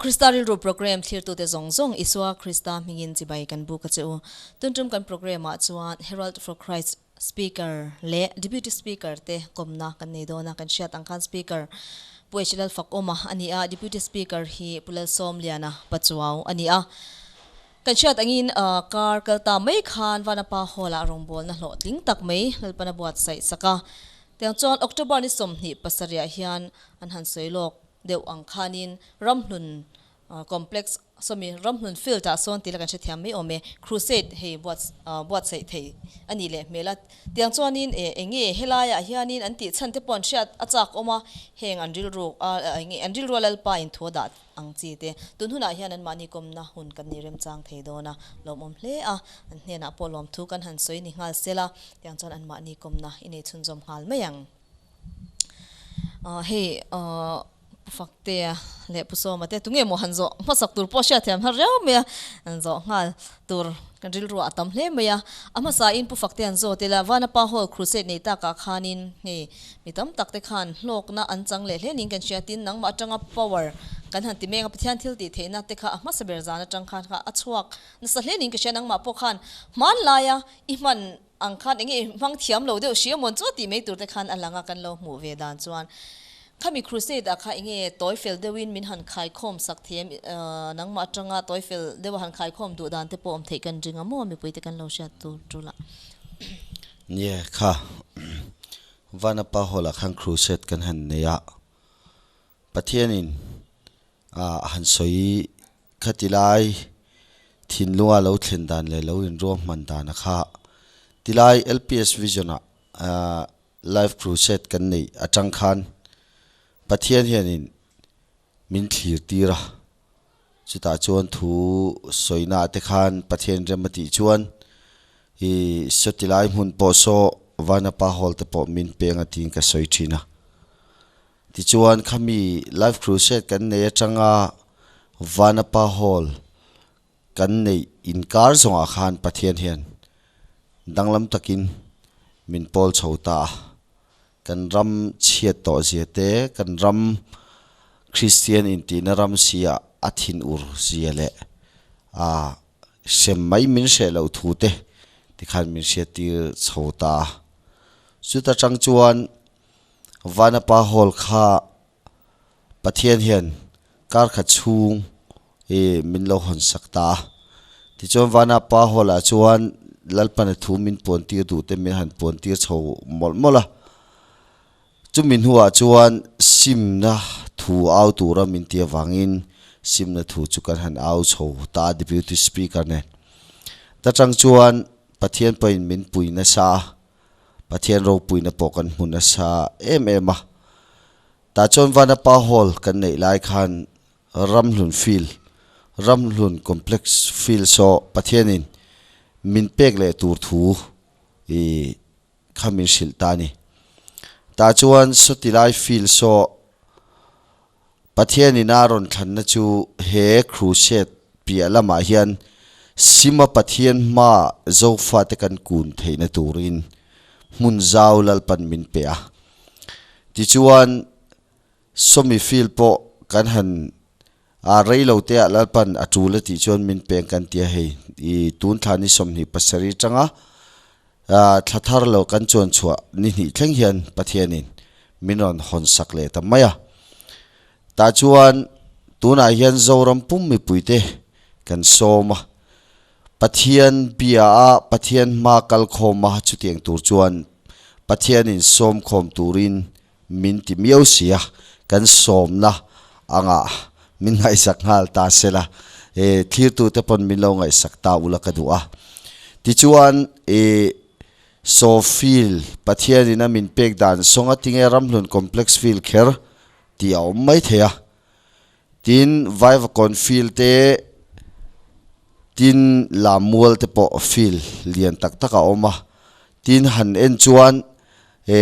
Krista rilru program thlirtute zawng zawng Isua Krista hmingin chibai kan buk a che u. Tuntum kan program ah chuan Herald for Christ Speaker leh Deputy Speaker te kawmna kan nei dawn a, kan hriat ang khan Speaker Pu H Lalfakawma a ni a, Deputy Speaker hi Pu Lalsawmliana Pachuau a ni a. Kan hriat angin kar kal ta mai khan Vanapa Hall-ah rawngbawlna hlawhtling tak mai Lalpana buatsaih sak a. Tiang chuan October ni 27 ah hian an han sawi lawk deuh ang khanin Ramhlun Complex sawmi Ramhlun field ah sawn tih la kan hrethiam mai awm e, crusade hei buat buatsaih thei a nih leh hmel a, tiang chuanin e enge helaiah hianin an tih chhan te pawh an hriat a chak awm a, heng an rilru a enge an rilrua Lalpa in thu a dah ang chi te tun hunah hian an mahni kawmna hun kan nei remchang thei dawn a, lawmawm hle a, an hnenah pawh lawmthu kan han sawi ni nghal sela, tiang chuan an mahni kawmna i nei chhunzawm nghal mai ang. Hei Pu Faktea leh Pu Sawma te tunge maw han zawh hmasak tur pawh hriatthiam har riau mai a, an zawh nghal tur kan rilru a tam hle mai a. A hmasain Pu Faktea an zawt ila, Vanapa Hall Crusade nei takah khanin hei mi tam tak te khan hlawkna an chang leh hle niin kan hria tin nangmah atanga power kan han ti mek a, Pathian thil tih theihna te kha a hmasa ber zan atang khan kha a chhuak nasa hle niin ka hria nangmah pawh khan hmanlaia i hman Ang khan enge i hmang thiam lo deuh hria mawn chu tih mai tur te khan a lang a kan lo hmuh ve dan chuan khami crusade ah kha enge tawi fel deuh in min han khai khawm sak them nangmah atanga tawi fel deuh a han khai khawm duh dan te pawh awm theih kan ring a maw mipui te kan lo hriat tur tul ah. Nie kha Vanapa hall ah khan crusade kan han nei a Pathian in a han sawi Khati lai thinlunga lo thlen dan leh lo inruahman dana kha tilai LPS Vision ah Live Crusade kan neih atang khan Pathian hianin min thlir tir a, chutah chuan thu sawina ah te khan Pathian rem a tih chuan i sawti lai hmun pawh saw Vanapa Hall te pawh min peng a tiin ka sawi thin a. Tichuan khami Life Crusade kan nei atanga Vanapa Hall kan neih inkar zawngah khan Pathian hian danglam takin min pawl chho ta a. Kan ram chhiat tawh zia te, kan ram Kristian intihna ram sia a thinur zia leh a hrem mai min hreh loh thu te tikhan min hriattir chho ta a. Chuta tang chuan Vanapa Hall kha Pathian hian kar khat chhung ih min lo hawn sak ta a. Tichuan Vanapa Hall ah chuan Lalpana thu min puan tir duh te min han puan tir chho mawlh mawlh a. Chumi hnuah chuan simna thu au tura min ti avangin simna thu chu kan han au chho ta a Deputy Speaker nen. Ta tang chuan Pathian pawhin min pui nasa a. Pathian ropuina pawh kan hmu nasa em em a. Tah chuan Vanapa Hall kan neih lai khan Ramhlun Field, Ramhlun Complex Field saw Pathianin min pek leh tur thu i kha min hrilh ta a ni. Tah chuan sawti lai field saw Pathianin a rawn thlanna chu he crusade piah lamah hian Sima Pathian hmaa Zofate kan kun theihna turin hmun zau Lalpan min pe a. Tichuan, sawmi field pawh kan han a rei lo te ah Lalpan a tul a tih chuan min peng kan ti a hei. I tun thla ni 27 atanga thla thar lo kan chuan chhuah ni hnih thleng hian Pathianin min rawn hawn sak leh ta mai a. Tah chuan tunah hian Zoram pum mipuite kan sawm a, Pathian bia a Pathian hma kal khawm a chutiang tur chuan Pathianin sawm khawm turin min ti miau si a, kan sawmna angah min ngaihsak nghal ta se la, e thlirtute pawn min lo ngaihsak ta ula ka duh a. Tichuan e Saw field Pathianin a min pek dan sawnga tinge Ramhlun Complex field kher tih a awm mai thei a. Tin Vaivakawn field te tin Lammual te pawh field lian tak tak a awm a. Tin han en chuan e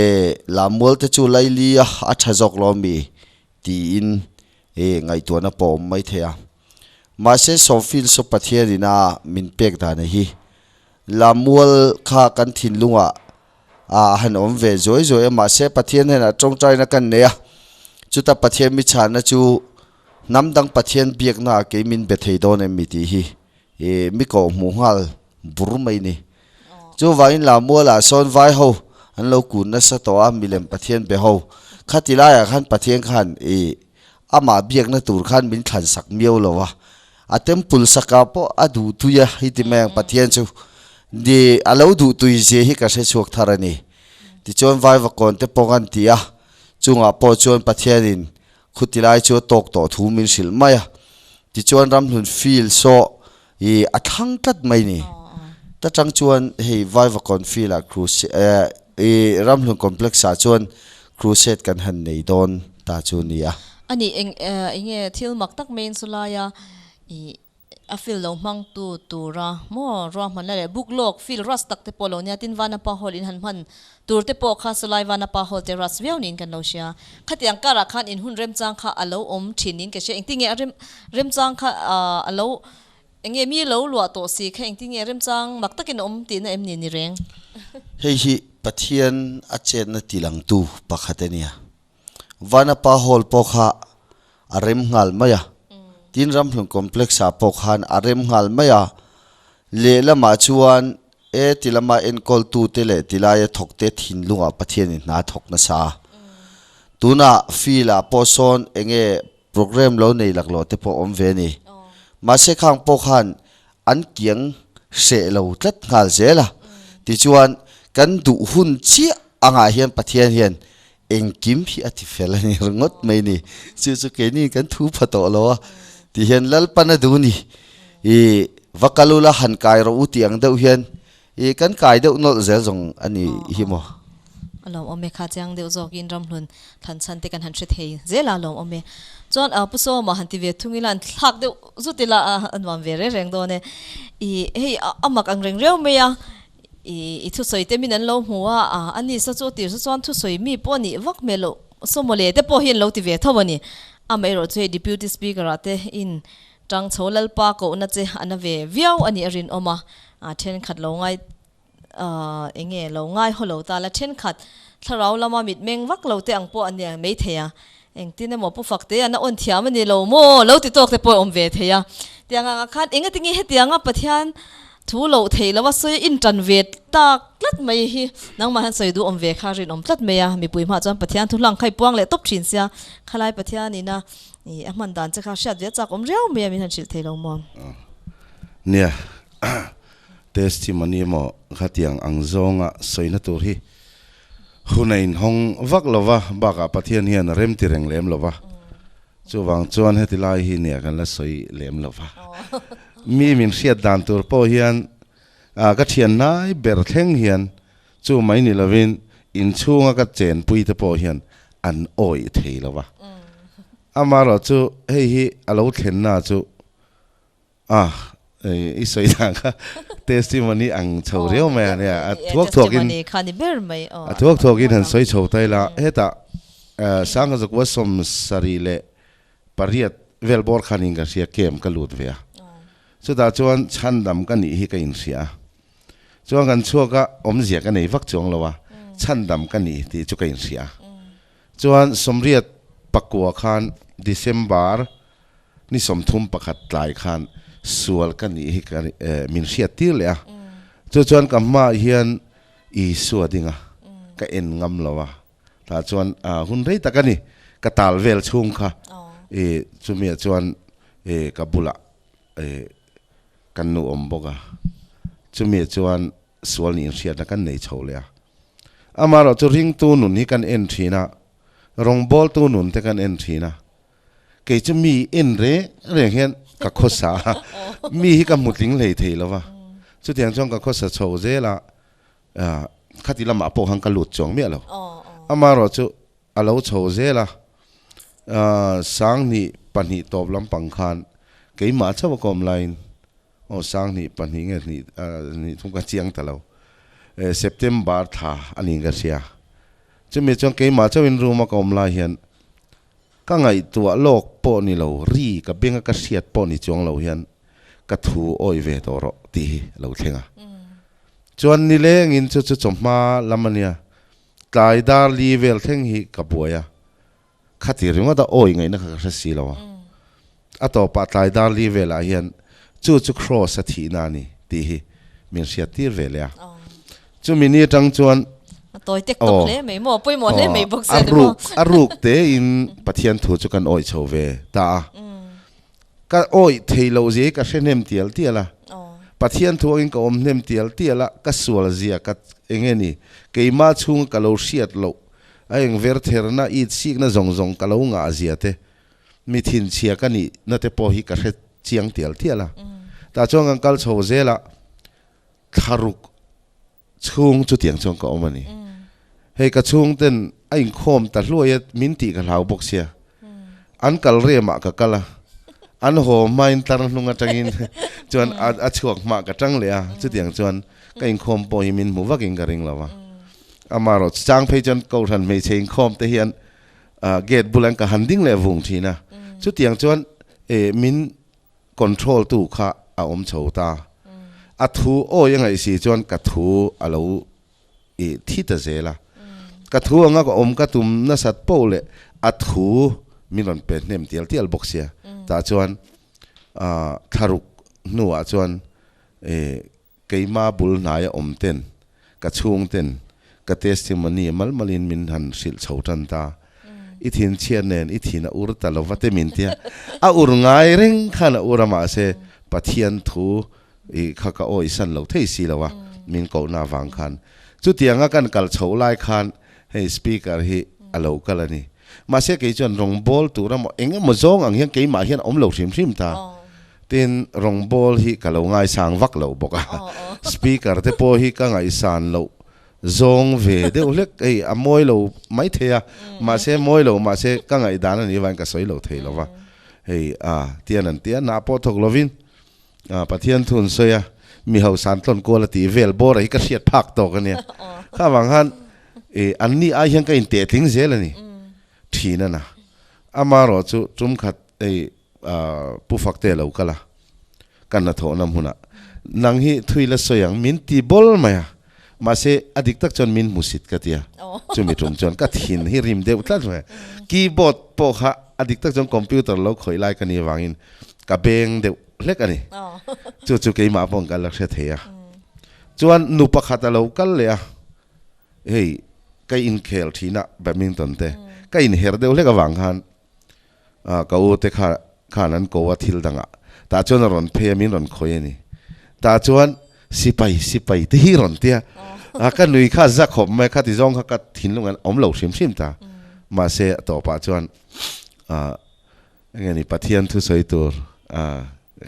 Lammual te chu laili a a tha zawk lo ami tiin e ngaihtuahna pawh a awm mai thei a. Mahse saw field saw Pathianin a min pek dan a hi Lammual kha kan thinlungah a han awm ve zuai zuai a, mahse Pathian hnenah tawngtaina kan nei a, chuta Pathian mi chhanna chu Hnam dang Pathian biakna ah kei min be thei dawn em mi tih hi i mi koh hmuh nghal bur mai ni. Chuvangin Lamualah sawn vai ho an lo kun nasa tawh a, milem Pathian be ho. Khati laiah khan Pathian khan i amah biakna tur khan min thlan sak miau lo a, a temple saka pawh a duh tui a hiti mai ang Pathian chu ni a lo duh tui zia hi ka hre chhuak thar a ni. Tichuan Vaivakawn te pawh kan ti a, chungah pawh chuan Pathianin Khuti lai chu a tawk tawh thu min hrilh mai a, tichuan ramhlun field saw i a thlang tlat mai ni. Ta tang chuan hei Vaivakawn field ah crusade eh i ramhlun complex ah chuan crusade kan han nei dawn ta chu ni a. A nih eng enge thil mak tak mai in saw lai a i A fil lo hmangtu tura maw ruahmanna leh book lawk fil rust tak te pawh lo nia tin Vanapa Hall in han hman tur te pawh kha sawlai Vanapa Hall te rust viau niin kan lo hria. Khatiang karah khan in hun remchang kha a lo awm thin niin ka hria. Engtin nge a rem remchang kha a lo eng nge mi lo luah tawh si kha engtin nge remchang mak takin a awm tihna em ni ni reng. Hei hi Pathian a chetna tilangtu pakhat a nia. Vanapa Hall pawh kha a rem nghal mai a, tin Ramhlun Complex ah pawh khan a rem nghal mai a, lehlamah chuan e ti lama enkawl tu te leh ti laia thawk te thinlungah Pathianin hna a thawk nasa a. Tunah field ah pawh sawn enge program lo nei laklawh te pawh awm ve a ni. Mahse khang pawh khan an kiang hreh lo tlat nghal zel a, tichuan kan duh hun chiah angah hian Pathian hian Engkim hi a ti fel a ni ringawt mai ni. Chu chu keini kan thu pha tawh lo a ti hian Lalpan a duh ni. I va kal ula han kai rawh u tih ang deuh hian i kan kai deuh nawlh zel zawng a ni hi maw. A lawmawm e kha chiang deuh zawkin ramhlun thlan chhan te kan han hre thei zel a lawmawm e. Chuan Pu Sawma han ti ve thung ila an thlak deuh zut ila a nuam ve reng reng dawn e. I hei a mak ang reng reu mai a I thusawi te min an lo hmu a, a ni sa chu tir sa chuan thusawi mi pawh nih vak hmel loh sawmawle te pawh hi an lo ti ve tho a ni. Amaherawh chu hei Deputy Speaker ah te in tang chho Lalpa kohna che a na ve viau a nih a rinawm a, thenkhat lo ngai eng nge lo ngai haw lo ta la thenkhat thlarau lama mitmeng vak lo te ang pawh a nia maithei a, engtin emaw pu fak te an a awn thiam a ni lo maw lo ti tawk te pawh a awm ve thei a. Tiang ang ah khan engatinge hetianga Pathian Thu loh theih loh a sawi in tan ve tak tlat mai hi nangmah hian sawi duh awm ve kha rinawm tlat mai a, mipui hmaah chuan Pathian thu hlang kha i puang leh tawp thin sia, khalai Pathian ina i a hman dan che kha hriat ve a chak awm riau mai a min han hrilh thei lo maw? Nia, testimony emaw khatiang ang zawnga sawina tur hi hun a inhawng vak lo va, bakah Pathian hian a remti reng lem lo va, Chuvang chuan heti lai hi nia kan la sawi lem lo va. Mi min hriat dan tur pawh hian ka thian hnai ber thleng hian chu mai ni lovin inchhunga ka chenpui te pawh hian an awih thei lo va. Amaherawh chu hei hi a lo thlenna chu A, i sawi dan kha testimony ang chho riau mai a nia, a thuak thuak in, a thuak thuak in han sawi chho ta ila, hetah Sangha Zakua sawm sarih leh pariat vel bawr khan in ka hria camp ka lut ve a, chutah chuan chhandam ka nih hi ka inhria a, chuan kan chhuak a awmzia ka nei vak chuang lo a, chhandam ka nih tih chu ka inhria a, chuan sawmriat pakua khan December Ni 31 tlai khan sual ka nih hi ka min hriat tir leh a, chu chuan ka hmaah hian Isua ding a, ka en ngam lo a, tah chuan hun rei tak a ni, ka tal vel chhung kha i chumiah chuan i ka bulah i kan nu awm bawk a, chumiah chuan sual nih inhriatna kan nei chho leh a, amaherawh chu ringtu nun hi kan en thin a, rawngbawltu nun te kan en thin a. Kei chu mi en reng reng hian ka khawsa a, mi hi ka hmu tling hlei thei lo va. Chutiang chuan ka khawsa chho zel a, khati lamah pawh khan ka lut chuang miah lo. Amaherawh chu a lo chho zel a, Sanghnih pahnih tawp lampang khan keimah chauh a ka awm laiin aw Sanghnih pahnih nge hnih hnih thum ka chiang ta lo, September thla a niin ka hria. Chumi chuan keimah chauhin room a ka awm lai hian Ka ngaihtuah lawk pawh ni lo, ri ka benga ka hriat pawh ni chuang lo hian ka thu awi ve tawh rawh tih hi a lo thleng a. Chuan nilengin chu chu chawhma lam a nia, tlai dar li vel thleng hi ka buai a, khati ringawt a awi ngaihna kha ka hre si lo a. A tawpah tlai dar li velah hian chu chu Kraws a thihna a ni tih hi min hriat tir ve leh a. Chumi ni atang chuan A tawi tek tawk hle mai maw, pawimawh hle mai bawk sia ni maw. A ruk tein Pathian thu chu kan awih chho ve ta a. Ka awih thei loh zia hi ka hre hnem tial tial a. Pathian thu angin ka awm hnem tial tial a, ka sual zia ka eng nge ni, keimah chhunga ka lo hriat loh, a eng ver therna, it sikna zawng zawng ka lo ngah zia te, Mi thinchhia ka nih na te pawh hi ka hre chiang tial tial a. Tah chuan kan kal chho zel a, thlaruk chhung chutiang chuan ka awm a ni. Hei ka chhung ten a inkhawm ta hluai a, min tih ka hlau bawk sia. An kal remah ka kal a, an haw hmain tlar hnung atangin chuan a chhuak hmah ka tang leh a, chutiang chuan ka inkhawm pawh hi min hmu vakin ka ring lo va. Amaherawh chang phei chuan Kohhran hmeichhe inkhawm te hian gate bulah ka han ding leh vung thin a, chutiang chuan min control tu kha a awm chho ta. A thu awi a ngaih si chuan ka thu a lo thi ta zel a, ka thu anga ka awm ka tum nasat poh leh a thu min rawn pe hnem tial tial bawk sia. Tah chuan thlaruk hnuah chuan Keima bul hnaia awm ten, ka chhung ten, ka testimony mal malin min han hrilh chho tan ta. I thinchhiat nen i thin a ur ta lova te min tia. A ur ngai reng khan a ur a mahse Pathian thu i kha ka awisan lo thei si lo a, min kohna avang khan. Chutianga kan kal chho lai khan hei speaker hi a lo kal a ni. Mahse kei chuan rawngbâwl tur emaw eng emaw zawng ang hian keimah hian a awm lo hrim hrim ta. Tin, rawngbâwl hi ka lo ngaisang vak lo bawk a. Speaker te pawh hi ka ngaihsan loh zawng ve deuh hlek. Hei a mawi lo mai thei a, mahse mawi lo mahse ka ngaihdan a nih avangin ka sawi lo thei lo va. Hei a tian an ti a, nah pawh thawk lovin Pathian thu an sawi a, mi hausan tlawn kual a tih vel bawra hi ka hriat phak tawk a nia. Kha vang khan an ni ai hian ka intehtling zel a ni thin a na. Amaherawh chu tum khat hei Pu Fakte lo kal a, ka hnathawhna hmunah nang hi thui la sawi ang min ti bawl mai a, mahse a dik tak chuan min hmusit ka ti a, chumi tum chuan ka thin hi rim deuh tlat mai a. Keyboard pawh kha a dik tak chuan computer lo khawih lai ka nih avangin ka beng deuh hlek a ni. Chu chu keimah pawh ka la hre thei a. Chuan nu pakhat a lo kal leh a, hei ka inkhel thin a badminton te, ka inher deuh hlek avang khan ka u te kha khan an ko a thil dangah tah chuan a rawn phei a min rawn khawih a ni. Tah chuan sipai sipai te hi rawn tia a ka nui kha za khawp mai kha ti zawng kha ka thinlung an awm lo hrim hrim ta. Mahse a tawpah chuan Enge ni Pathian thusawi tur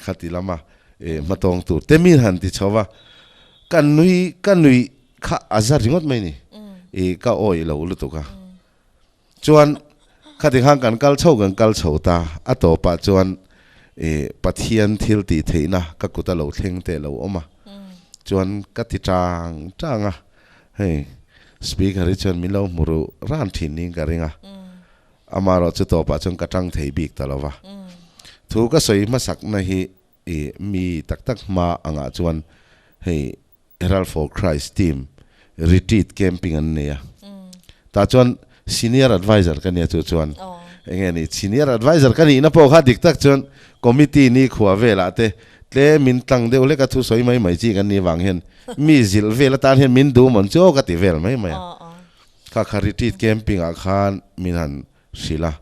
khati lama hmatawng tur te min han ti chho va, ka nui ka nui kha a za ringawt mai ni, i ka awih lo lutuk a. Chuan khati khan kan kal chho kan kal chho ta, a tawpah chuan i Pathian thil tih theihna ka kut a lo thleng teh lo awm a, chuan ka ti chang chang a, hei speaker hi chuan min lo hmu ruh ran thin niin ka ring a. Amaherawh chu tawpah chuan ka tang thei bik ta lo va. Thu ka sawi hmasakna hi i mi tak tak hma angah chuan hei Herald for Christ team retreat camping an nei a. Tah chuan senior adviser ka nia chu chuan enge ni senior adviser ka nihna pawh kha dik tak chuan committee ni khua velah te tlemin tlang deuh hlek a thu sawi mai mai chi kan nih vang hian mi zilh vel atan hian min duh mawn chu aw ka ti vel mai mai a. Kha kha retreat camping ah khan min han hrilh a,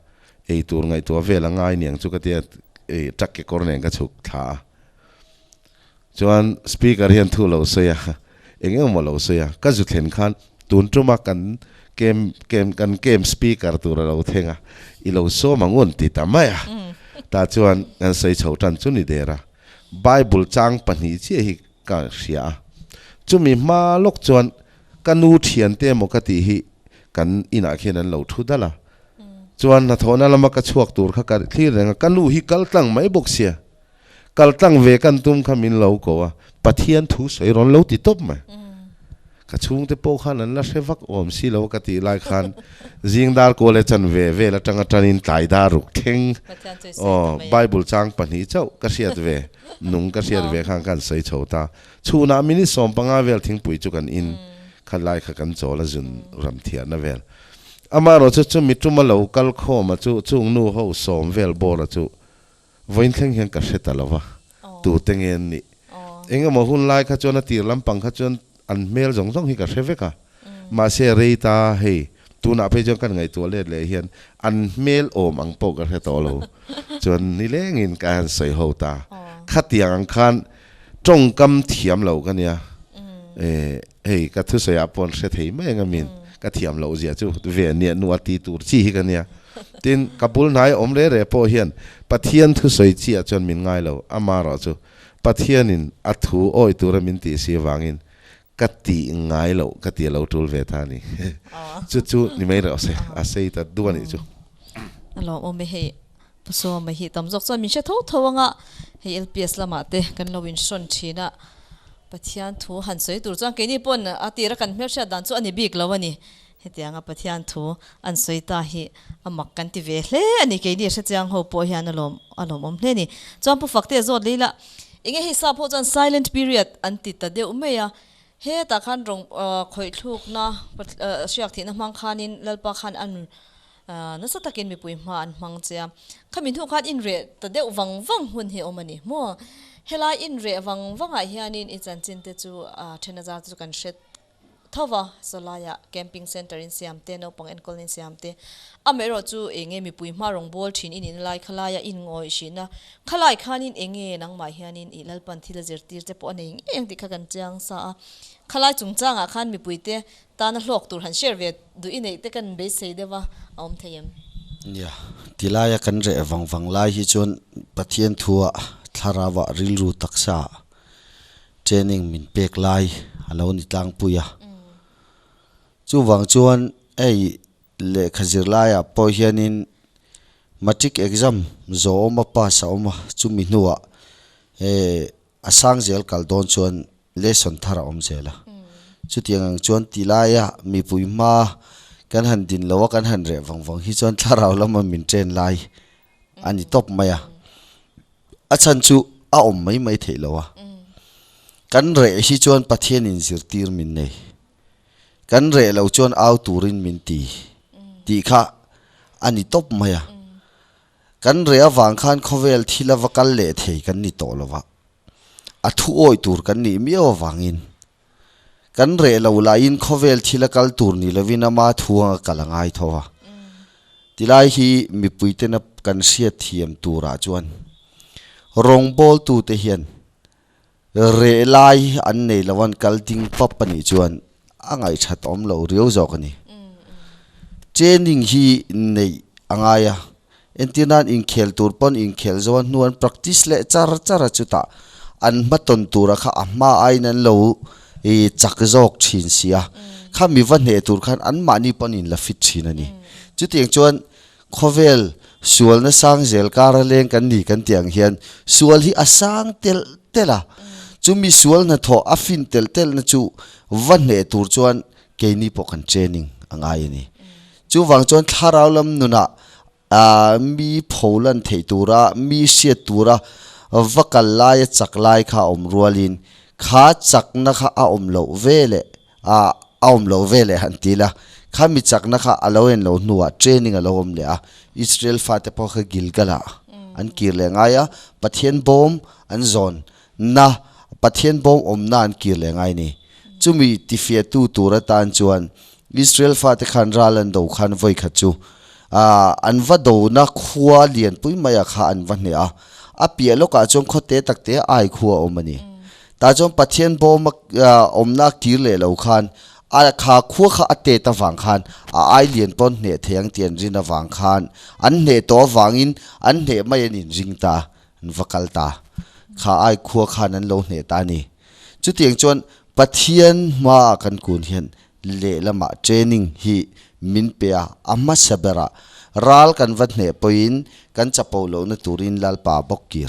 ei tur ngaihtuah vel a ngai niang chu ka tia, ei truck kekawr nen ka chhuk thla a. Chuan speaker hian thu lo sawi a, eng eng maw lo sawi a, ka zu thlen khan tun tuma kan camp camp kan camp speaker tur a lo thleng a, i lo sawm ang un ti ta mai a. Tah chuan kan sawi chho tan chu ni der a, Bible chang pahnih chiah hi ka hria a, chumi hma lawk chuan Ka nu thiante emaw ka tih hi kan inah khian an lo thu dal a, chuan hnathawhna lama ka chhuak tur kha ka thlir reng a, ka nu hi kal tlang mai bawk sia, kal tlang ve kan tum kha min lo ko a, Pathian thu sawi rawn lo ti tawp mai. Ka chhungte pawh khan an la hre vak awm si lo a ka tih lai khan zing dar kawl e chan ve vel atanga tanin tlai dar ruk thleng aw Bible chang pahnih chauh ka hriat ve nung ka hriat ve khan kan sawi chho ta. Chhunah minute 15 vel thingpui chu kan in, kha lai kha kan chawl a zun ram thiahna vel. Amaherawh chu chumi tuma lo kal khawma chu chung nu ho sawm vel bawra chu Vawiin thleng hian ka hre ta lo va, tute nge an nih? Eng emaw hun lai kha chuan a tir lampang kha chuan an hmel zawng zawng hi ka hre vek a, mahse rei ta hei tunah phei chuan kan ngaihtuah let leh hian an hmel awm ang pawh ka hre tawh lo. Chuan nilengin ka han sawi ho ta. Khatiang ang khan tawngkam thiam lo ka nia. Hei ka thusawi ah pawh an hre thei mai ang a min ka thiam loh zia chu ve nia nu a ti tur chi hi ka nia. Tin, ka bul hnai awm re re pawh hian Pathian thusawi chi ah chuan min ngai lo, amarawh chu Pathianin a thu awi tura min tih si avangin ka tih ngai loh ka ti a lo tul ve ta a ni. Chu chu ni mai rawh se, a sei ta duh a nih chu. A lawmawm e hei, Pu Sawma hi tam zawk chuan min hre tho tho anga hei LPS lamah te kan lo inhrawn thin a, Pathian thu han sawi tur chuan keini pawn a tira kan hmelhriat dan chu a ni bik lo a ni. Hetianga Pathian thu an sawi ta hi a mak kan ti ve hle a ni. Keini hrechiang ho pawh hian a lawm a lawmawm hle a ni. Chuan Pu Faktea zawt lei la, enge hei sap ho chuan silent period an ti ta deuh mai a, hetah khan rawng khawih thlukna hriak thihna hmang khanin Lalpa khan an nasa takin mipui hma an hmang che a. Khami hnu khan inreh ta deuh vang vang hun hi a awm a ni maw? Helai inreh vang vangah hianin i chanchin te chu then azar te chu kan hre Thova sawlaiah camping centre in siam te, naupang enkawl in siam te, amaherawh chu enge mipui hma rawn bawl thin in in lai khalaiah in ngawih hrihna khalai khanin enge nangmah hianin ih Lalpan thil a zirtir te pawh a nei ngei ang tih kha kan chiang sa a. Khalai chungchangah khan mipuite tana hlawk tur han share ve duh i neih te kan beisei deuh a, a awm thei em? Nia, tilaia kan reh vang vang lai hi chuan Pathian thuah thlarauah rilru taksa training min pek lai a lo ni tlangpui a. Chuvang chuan hei lehkha zir laiah pawh hianin matric exam zawh awm a pass a awm a, chumi hnuah eh a sang zel kal dawn chuan lesson thar a awm zel a. Chutiang ang chuan ti laia mipui hma kan han din lo a kan han reh vang vang hi chuan thlarau lama min train lai a ni tawp mai a. A chhan chu a awm mai mai theih lo a. Kan reh hi chuan Pathianin zirtir min nei. Kan reh lo chuan au turin min ti tih kha a ni tawp mai a. Kan reh avang khan khawvel thil a va kal leh thei kan ni tawh lo va. A thu awih tur kan nih miau avangin kan reh lo laiin khawvel thil a kal tur ni lovin ama thu anga kal a ngai tho a. Tilai hi mipuitena kan hriat thiam turah chuan rawngbawltute hian reh lai an nei lo an kal ding pap a nih chuan a ngaihthat awm lo riau zawk a ni. Training hi neih a ngai a, entir nan inkhel tur pawn inkhel zawh a hnu an practice leh char char a chutah an hmatawn tura kha a hma aiin an lo chak zawk thin si a, khami va hneh tur khan anmahni pawn in la fit thin a ni. Chutiang chuan khawvel sualna sang zel kara leng kan ni kan tih ang hian sual hi a sang telh telh a, chumi sual hnathawh a fin telh telhna chu va hneh tur chuan keini pawh kan training a ngai a ni. Chuvang chuan thlarau lam nunah mi pholan theih tura mi hriat tura va kal laia chak lai kha a awm rualin kha chakna kha a awm loh ve leh a awm loh ve leh han ti ila, kha mi chakna kha a lo en loh hnuah training a lo awm leh a, Israel fate pawh kha Gilgal-ah an kir leh ngai a, Pathian bawm an zawn na, Pathian bawm awmna an kir leh ngai a ni. Chumi tifiahtu tur atan chuan Israel fate khan ral an do khan vawi khat chu an va dona khua lianpui maiah kha an va hneh a, a piah lawkah chuan khawte takte ai khua a awm a ni. Tah chuan Pathian bawm awmna a kir leh lo khan a kha khua kha a tet avang khan a ai lian pawn hneh thei ang tih an rin avang khan an hneh tawh avangin an hneh mai an inring ta, an va kal ta. Kha ai khua khan an lo hneh ta a ni. Chutiang chuan Pathian hmaah kan kun hian lehlamah training hi min pe a, a hmasa berah ral kan va hneh pawhin kan chapo lohna turin Lalpa bawk kir.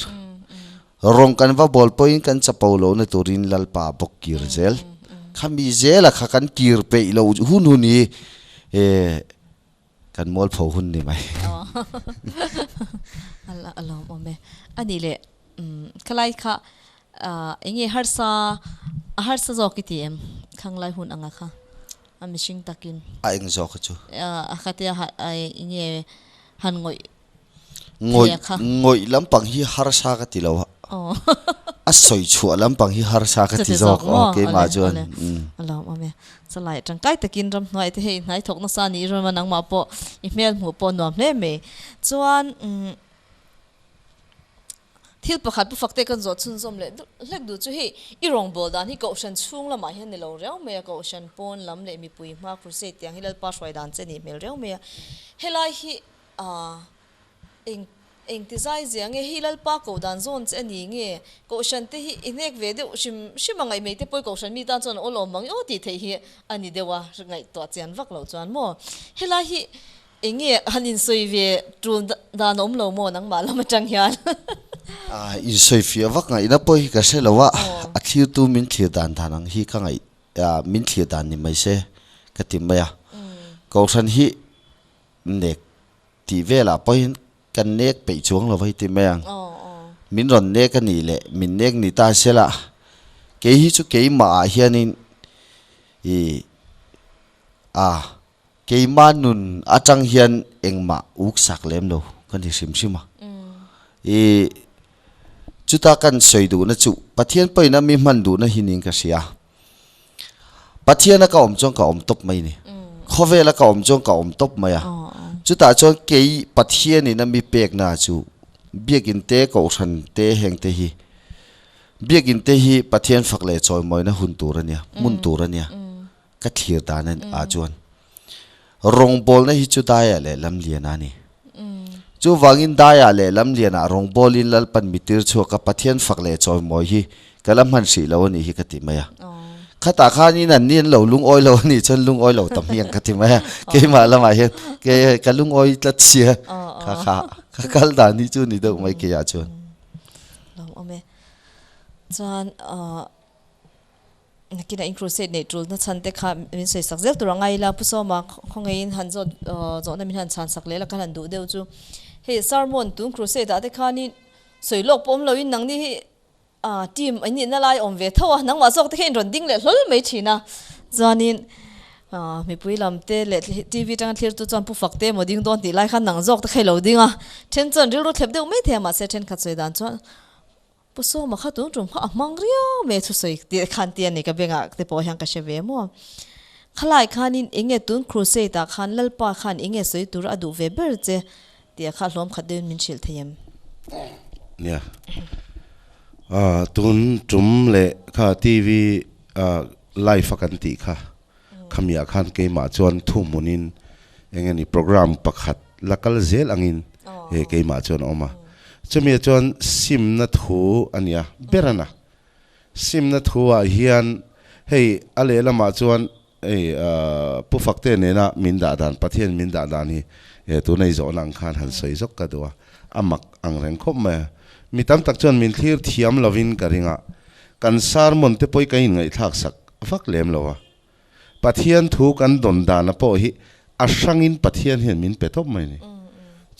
Rawng kan va bawl pawhin kan chapo lohna turin Lalpa bawk kir zel. Khami zela kha kan kir peih loh hun hun hi kan mualpho hun ni mai. A lawmawm e. A nih leh khalai kha eng nge harsa a harsa zawk i ti em? Khanglai hun anga kha a mihring takin. A eng zawk a chu? A khatia eng nge han ngawih. Ngawih ngawih lampang hi harsa ka ti lo a, a sawi chhuah lampang hi harsa ka ti zawk aw keimah chuan. A lawm awm e. Chalai tangkai takin ramhnuai te hei hnai thawk nasa ni rawm a nangmah pawh i hmel hmuh pawh nuam hle mai. Chuan thil pakhat pu Fakte kan zawh chhunzawm leh hlek duh chu hei i rawngbâwl dan hi Kohhran chhung lamah hian ni lo riau mai a, Kohhran pawn lam leh mipui hma crusade tiang hi Lalpa hruai dan che nih hmel riau mai a. Helai hi aah Eng engti zai zia nge hei Lalpa koh dan zawn che a ni nge? Kohhran te hi i hnek ve deuh hrim hrim a ngaih mai te pawh i Kohhran mi tan chuan awl awm ang i aw tih theih hi a ni deuh a, ngaihtuah chian vak loh chuan maw? Helai hi eng nge han insawi ve tul dan a awm lo maw nangmah lam atang hian? A insawi fiah vak ngaihna pawh hi ka hre lo a, a thlirtu min thlir dan dan ang hi ka ngaih min thlir dan ni mai se ka ti mai a. Kohhran hi nek Tih velah pawhin kan nek peih chuang lo hei ti mai ang. Min rawn nek a nih leh min nek ni ta se lah kei hi chu keimah ah hianin i a keimah nun atang hian engmah uk sak lem lo ka ni hrim hrim a. I chuta kan sawi duhna chu Pathian pawhin a mi hman duhna hi niin ka hria. Pathiana ka awm chuan ka awm tawp mai ni. Khawvela ka awm chuan ka awm tawp mai a. Chutah chuan kei Pathianin a mi pekna chu Biakin te, Kohhran te heng te hi Biakin te hi Pathian fak leh chawimawina hun tur a nia, hmun tur a nia. Ka thlir dan ah chuan rawngbawlna hi chu daiah leh lamlian a ni. Chuvangin daiah leh lamlianah rawngbawlin Lalpan mi tir chhuak a, Pathian fak leh chawimawi hi ka la hman hrih lo a nih hi ka ti mai a. Khatah khanin anni an lo lungawi lo a nih chuan lungawi lo tam hi ang ka ti mai a. Keimah lamah hian ke ka lungawi tlat sia kha kha ka kal dan hi chu ni deuh mai keiah chuan. Lawmawm e. Chuan Nakinah in crusade neih tul na chhan te kha min sawi sak zel tur a ngai ila Pu Sawma khawngaihin han zawt zawhna min han chhan sak leh la ka han duh deuh chu hei sermon tun crusade ah te khanin sawi lawk pawh awm loin nangni hi team an nihna lai awm ve tho a nangmah zawk te kha in rawn ding leh hlawl mai thin a chuanin mipui lam te leh TV atanga thlir tu chuan Pu Fakte emaw ding dawn tih lai khan nang zawk te kha i lo ding a then chuan rilru thlep deuh mai thei a mahse thenkhat sawi dan chuan Pu Sawma kha tun tum kha a hmang riau mai a thusawi tih khan ti a ni ka bengah te pawh hian ka hre ve maw. Khalai khanin enge tun crusade ah khan Lalpa khan enge sawi tur a duh ve ber che tih kha hlawm khat deuhin min hrilh thei em? Nia. Tun tum leh kha TV live a kan tih kha khamiah khan keimah chuan thuhmunin eng nge ni program pakhat la kal zel angin he keimah chuan a awm a. Chumi chuan simna thu a nia ber a na. Simna thu ah hian hei a lehlamah chuan hei Pu Fakte nena min dah dan Pathian min dah dan hi tuna i zawhna ang khan han sawi zawk ka duh a, a mak ang reng khawp mai a. Mi tam tak chuan min thlir thiam lovin ka ring a, kan sermon te pawh hi ka inngaihthlak sak vak lem lo a. Pathian thu kan dawn dana pawh hi a hrangin Pathian hian min pe tawp mai a ni.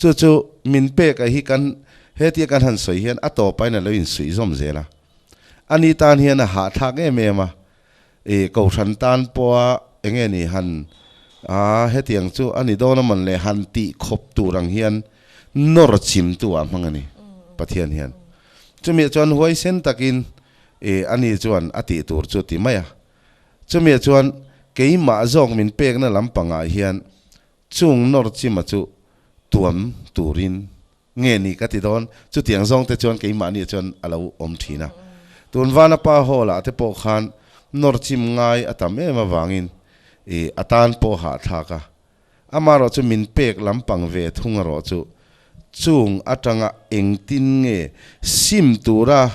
Chu chu min pek a hi kan hetia kan han sawi hian a tawpain a lo insuih zawm zel a. Ani tan hian a hahthlak em em a, i Kohhran tan pawha eng nge ni han a hetiang chu a ni dawn a mawn le han tih khawp tur ang hian nawr chimtu ah hmang a ni Pathian hian. Chumi chuan huaisen takin i ani chuan a tih tur chu ti mai a. Chumi chuan keimah zawk min pekna lampangah hian chung nawr chima chu tuam turin nge ni ka ti dawn. Chutiang zawngte chuan keimahni chuan a lo awm thin a. Tun Vanapa Hall ah te pawh khan nawr chim ngai a tam em avangin i a tan pawh hahthlak a. Amaherawh chu min pek lampang ve thung erawh chu chung atanga engtin nge sim tura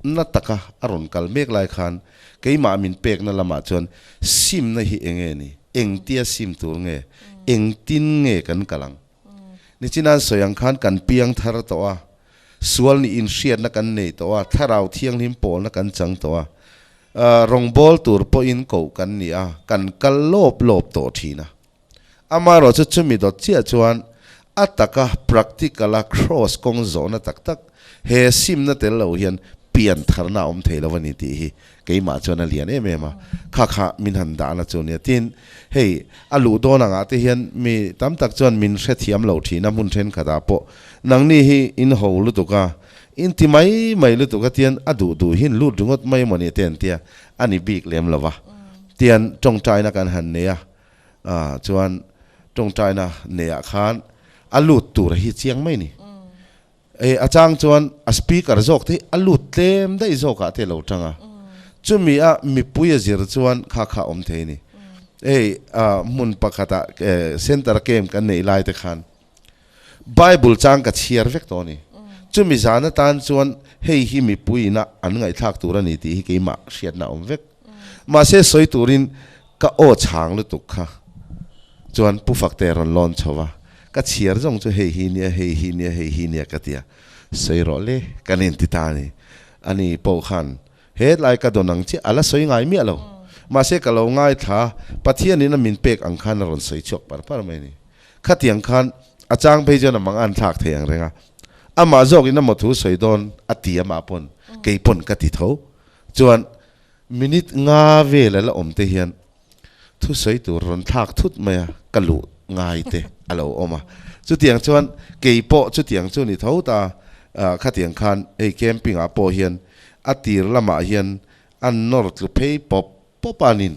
na taka a rawn kal mek lai khan keimah min pekna lamah chuan simna hi enge ni, engtia sim tur nge, engtin nge kan kal ang? Nichina'n sawi ang khan kan piang thar tawh a, sual nih inhriatna kan nei tawh a, thlarau thianghlim pawlna kan chang tawh a, Rawngbâwl tur pawhin koh kan ni a, kan kal lâwp lâwp tawh ṭhin a. Amaherawhchu chumi dawt chiah chuan a taka practical-a cross kawng zawhna tak tak he simna tel lo hian pian tharna a awm thei lo a ni tih hi keimah chuan a lian em em a, kha kha min han dahna chu nia. Tin, hei a luh dawn angah te hian mi tam tak chuan min hrethiam lo thin a, hmun thenkhatah pawh nangni hi in ho lutuk a, in ti mai mai lutuk a tian a duh duh hin lut ringawt mai emaw ni te an tia, a ni bik lem lo va. Tian tawngtaina kan han nei a, chuan tawngtaina neiah khan a lut tur hi chiang mai ni. E, a chang chuan a speaker zawk te hi a lut tlem daih zawkah te lo tang a, chumi a mipui a zir chuan kha kha awm thei a ni. Hei a hmun pakhatah center camp kan neih lai te khan Bible chang ka chhiar vek tawh a ni. Chumi zan atan chuan hei hi mipui ina an ngaihthlak tur a ni tih hi keimah hriatna a awm vek. Mahse sawi turin Ka aw chhang lutuk kha chuan Pu Fakte rawn lawn chho va, ka chhiar zawng chu hei hi nia, hei hi nia, hei hi nia ka ti a, sawi rawh le kan inti ta a ni. Ani pawh khan hetlai ka dawn ang chiah a la sawi ngai miah lo. Mahse ka lo ngaithla a, Pathianin a min pek ang khan a rawn sawi chhuak par par mai a ni. Khatiang khan a chang phei chuan a mang an thlak thei ang reng a, amah zawkin a mawthu sawi dawn a ti amah pawn kei pawn ka ti tho chuan Minute nga vel a la awm te hian thusawi tur rawn thlak thut mai a, ka luh ngai te a lo awm a. Chutiang chuan kei pawh chutiang chu ni tho ta, khatiang khan hei camping ah pawh hian a tir lamah hian an nawr tlu phei pawp pawp a nin.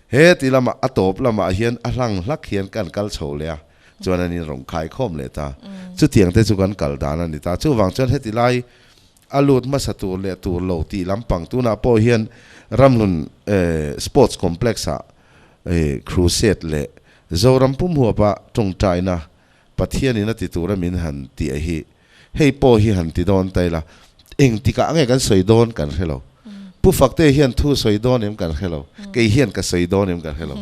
He ti lamah a tawp lamah hian a hlang hlak hian kan kal chho leh a, chuan an in rawn khai khawm leh ta. Chutiang te chu kan kal dan a ni ta. Chuvang chuan heti lai A lut hmasa tur leh tur lo tih lampang tunah pawh hian Ramhlun Sports Complex-ah Crusade leh Zoram pum huapa tawngtaina Pathianin a ti tura min han tih hi hei pawh hi han ti dawn ta ila engtikah nge kan sawi dawn kan hre lo. Pu Fakte hian thu sawi dawn em kan hre lo, kei hian ka sawi dawn em kan hre lo.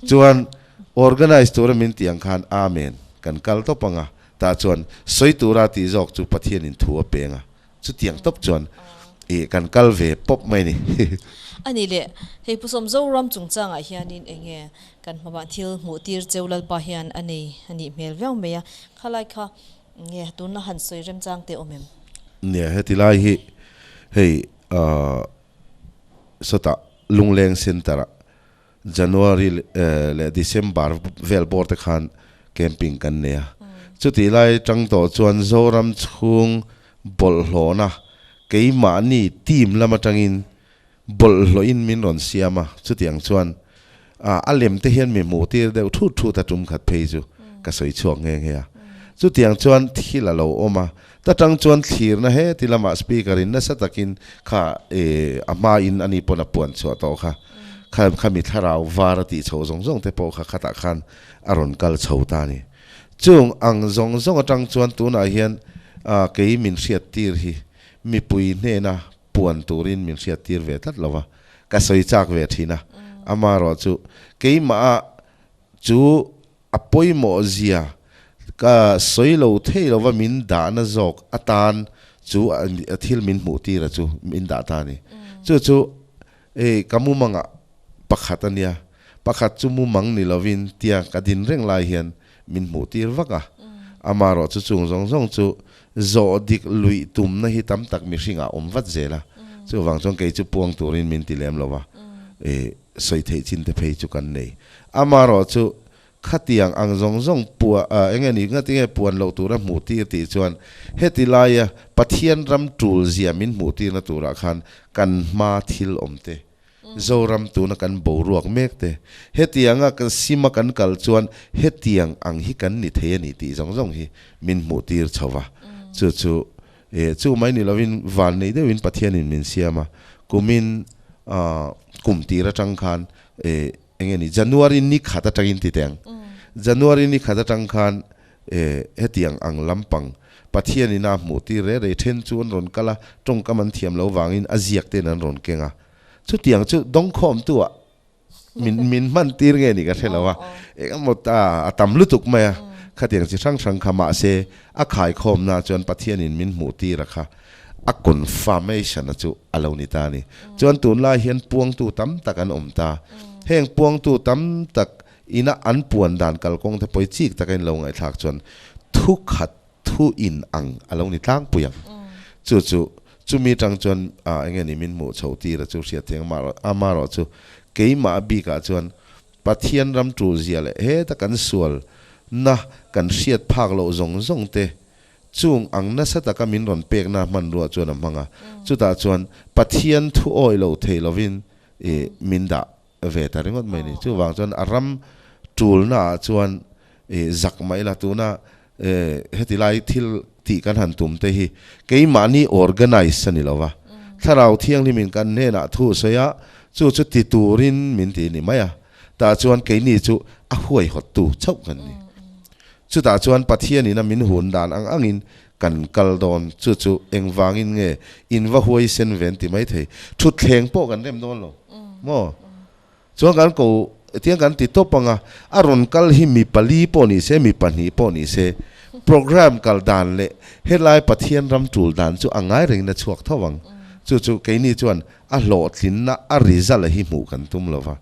Chuan organize tura min tih ang khan Amen kan kal tawp ang a. Tah chuan sawi tura tih zawk chu Pathianin thu a peng a, chutiang tawp chuan ih kan kal ve pawp mai ni. A nih leh, hei Pu Sawm Zoram chungchangah hianin eng nge kan hmabah thil hmuh tir cheu Lalpa hian a nei a nih hmel viau mai a, khalai kha nge tunna han sawi remchang teh awm em? Nia, heti lai hi hei sawtah Lungleng Centre-ah January leh December vel bawr te khan camping kan nei a. Chutih lai tang tawh chuan Zoram chhung bawlhhlawhna keimahni team lam atangin bawlhhlawhin min rawn siam a. Chutiang chuan a lem te hian mi hmuh tir deuh thut thut a tum khat phei chu ka sawi chhuak nghe nghe a. Chutiang chuan thil a lo awm a. Ta tang chuan thlirna heti lamah speaker in nasa takin kha a hma in ani pawn a puan chhuah tawh kha. Kha khami thlarau var a tih chho zawng zawng te pawh kha khatah khan a rawn kal chho ta a ni. Chung ang zawng zawng atang chuan tunah hian kei min hriat tir hi mipui hnena puan turin min hriat tir ve tlat lo va, ka sawi chak ve thin a. Amaherawhchu keimah ah chu A pawimawh zia ka sawi lo thei lova min dahna zawk atan chu a thil min hmuh tira chu min dah ta a ni. Chu chu ka mumangah pakhat a nia, pakhat chu mumang ni lovin tia ka din reng lai hian min hmuh tir vak a. Amaherawh chu chung zawng zawng chu zawh dik luih tumna hi tam tak mihringah awm vat zel a. Chuvang chuan kei chu puang turin min ti lem lo va. Sawi theih chin te phei chu kan nei. Amaherawh chu khatiang ang zawng zawng pua eng nge ni ngati nge puan loh tura hmuh tir tih chuan heti laia Pathian ram tul zia min hmuh tirna turah khan kan hma thil awm te, Zoram tuna kan boruak mek te, hetianga kan sima kan kal chuan hetiang ang hi kan ni thei a ni tih zawng zawng hi min hmuh tir chho va. Chu chu Chu mai ni lovin van nei deuhin Pathianin min siam a, kumin kum tir atang khan eng nge ni January ni khat atangin ti teh ang, January ni khat atang khan hetiang ang lampang Pathianin a hmuh tir reh reh then chu an rawn kal a, tawngkam an thiam lo vangin a ziak ten an rawn keng a, chutiang chu dawngkhawmtu ah min min hman tir nge ni ka hre lo a engemaw ta a tam lutuk mai a khatiang chi hrang hrang kha mahse a khaikhawmna chuan Pathianin min hmuh tir a kha a confirmation a chu a lo ni ta a ni chuan tunlai hian puangtu tam tak an awm ta heng puangtu tam tak ina an puan dan kalkawng te pawh hi chik taka in lo ngaihthlak chuan thu khat thu in ang a lo ni tlangpui ang chu chu. Chumi tang chuan ah enge ni min hmuh chho tir a chu hriat thei ang amarawh chu keimah bikah chuan Pathian ram tul zia leh heta kan sual na kan hriat phak loh zawng zawng te chung ang nasa taka min rawn pekna hmanrua chuan a hmang a. Chutah chuan Pathian thu awih lo thei lovin i min dah ve ta ringawt mai a ni. Chuvang chuan a ram tulna ah chuan i zak mah ila tuna heti lai thil tih kan han tum te hi keimahni organize a ni lo va, Thlarau Thianghlimin kan hnenah thu a sawi a, chu chu ti turin min ti a ni mai a, tah chuan keini chu a huaihawttu chauh kan ni. Chutah chuan Pathianin a min hun dan ang angin kan kal dawn, chu chu engvangin nge in va huaisen ve an ti maithei, thutthleng pawh kan rem dawn lo maw? Chuan kan ko tiang kan ti tawp ang a, a rawn kal hi mi pali pawh ni se, mi pahnih pawh ni se, program kal dan leh helai Pathian ram tul dan chu a ngai rengin a chhuak tho ang. Chu chu keini chuan a hlawhtlinna, a result hi hmuh kan tum lo va.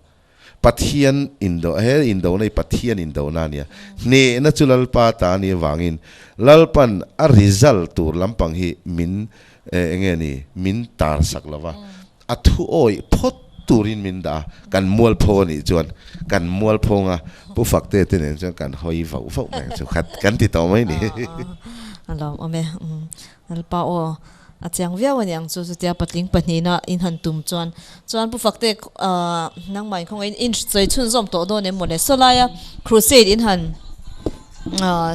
Pathian indo, he indona hi Pathian indona a nia. Hnehna chu Lalpa ta a nih avangin Lalpan a result tur lampang hi min enge ni, min tarsak lo va. A thu awih phawt turin min dah a, kan mualpho a nih chuan kan mualpho nga Pu Fakte te nen chuan kan hawi vauh vauh mai ang chu khat kan ti tawh mai ni. A lawm awm e. Lalpa aw a chiang viau a ni ang chu chutia patling pahnihna in han tum chuan. Chuan Pu Fakte nangmah in khawngaih in sawi chhunzawm tawh dawn em mawle. Sawlaia crusade in han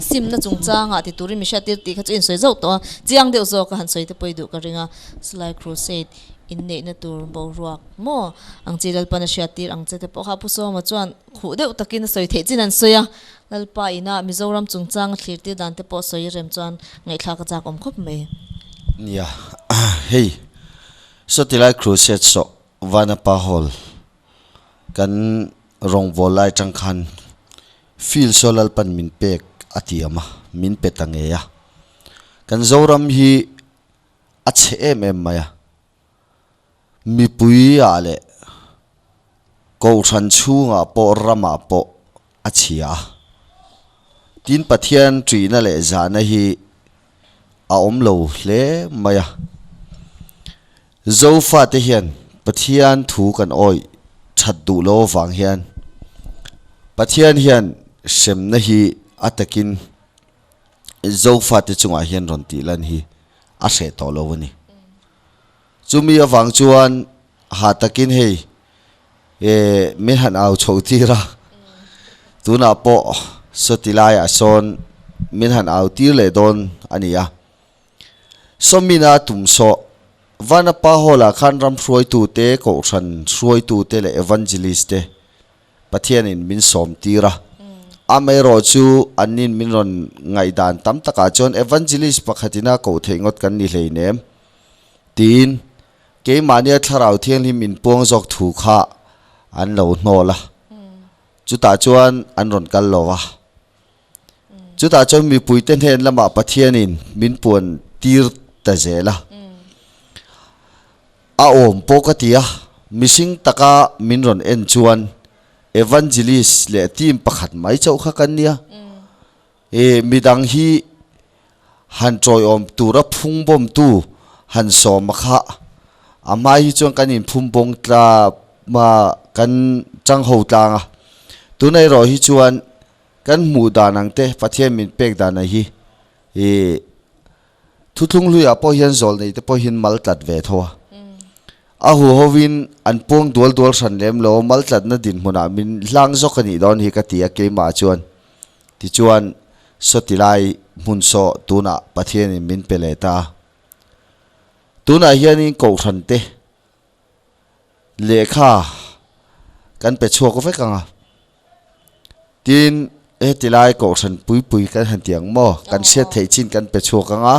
simna chungchangah ti turin mi hriattir tih kha chu in sawi zauh tawh a, chiang deuh zawk a han sawi te pawh i duh ka ring a. Sawlai crusade Inneihna tur boruak maw ang chi Lalpan a hriattir ang che te pawh kha Pu Sawma chuan khuh deuh takin a sawi theih chin an sawi a, Lalpa ina Mizoram chungchang a thlirtir dan te pawh sawi rem chuan ngaihthlak a chak awm khawp mai. Nia, hei sawtilai crusade sawh Vanapa Hall kan rawngbâwl lai atang khan field saw Lalpan min pek a tiam a, min pe ta ngei a. Kan Zoram hi a chhe em em mai a, mipui ah leh kohhran chhungah pawh ramah pawh a chhia a, tin Pathian ṭihna leh zahna hi a awm lo hle mai a, Zofate hian Pathian thu kan awih that duh lo avang hian Pathian hian hremna hi a takin Zofate chungah hian rawn tih lan hi a hreh tawh lo a ni. Chumi avang chuan ha takin hei eh min han au chho tir a, tunah pawh sawti laiah sawn min han au tir leh dawn a ni a. Sawmina tum sawh Vanapa Hall-ah khan ram hruaitute, kohhran hruaitute leh evangelist te Pathianin min sawm tir a. Amaherawh chu annin min rawn ngaihdan tam takah chuan evangelist pakhatina koh theih ngawt kan ni hleinem tiin keimahnia Thlarau Thianghlim inpuang zawk thu kha an lo hnawl a. Chutah chuan an rawn kal lo a. Chutah chuan mipuite hnen lamah Pathianin min puan tir ta zel a. A awm pawh ka ti a, mihring taka min rawn en chuan Evangelist leh team pakhat mai chauh kha kan nia. E, midang hi han tawiawm tura phung bawmtu han sawm a kha, a hma hi chuan kan inphum bawng tla ma kan chang ho tlang a. Tuna erawh hi chuan kan hmuh dan ang te Pathian min pek dan ang hi e, Thuthlung hluiah pawh hian zawl neite pawh hian mal tlat ve tho a. A huhovin an puang dual dual hran lem lo, mal tlatna dinhmunah min hlang zawk a nih dawn hi ka ti a keimah chuan. Tichuan, sawti lai hmun saw tunah Pathianin min pe leh ta a. Tunah hianin kohhran te lehkha kan pe chhuak vek ang a. Tin, heti lai kohhran pui pui kan han ti ang maw? Kan hriat theih chin kan pe chhuak ang a,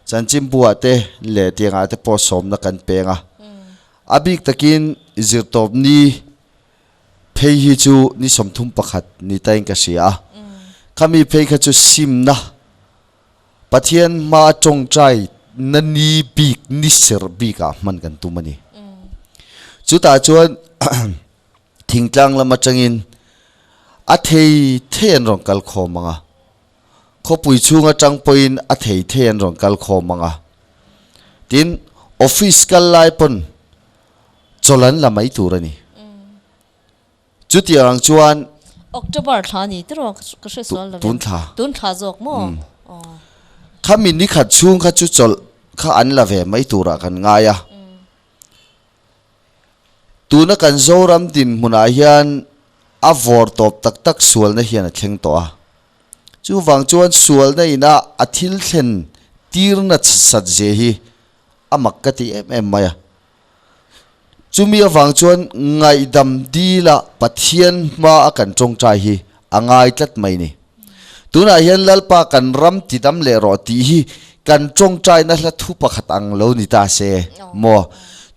chanchinbuah te leh tiangah te pawh sawmna kan peng a. A bik takin zirtawp ni phei hi chu ni 31 ni tain ka hria a. Khami phei kha chu simna Pathian hma tawngtai na ni bik ni serh bikah hman kan tum a ni. Chutah chuan Thingtlang lam atangin a thei thei an rawn kal khawm ang a, khawpui chhung atang pawhin a thei thei an rawn kal khawm ang a. Tin, Office kal lai pawn chawlh an la mai tur a ni. Chutiang ang chuan. October thla a ni tiraw ka hre sual lo em? Tun thla. Tun thla zawk maw? Aw. Khami ni khat chhung kha chu chawlh kha an la ve mai turah kan ngai a. Tuna kan Zoram dinhmunah hian a vawr tawp tak tak sualna hian a thleng tawh a. Chuvang chuan sualna ina a thil thlen tirna sat ze hi a mak ka ti em em mai a. Chumi avang chuan ngaihdam dila Pathian hma a kan tawngtai hi a ngai tlat mai ni. Tunah hian Lalpa kan ram tidam leh rawh tih hi kan tawngtaina hla thu pakhat ang lo ni ta se maw?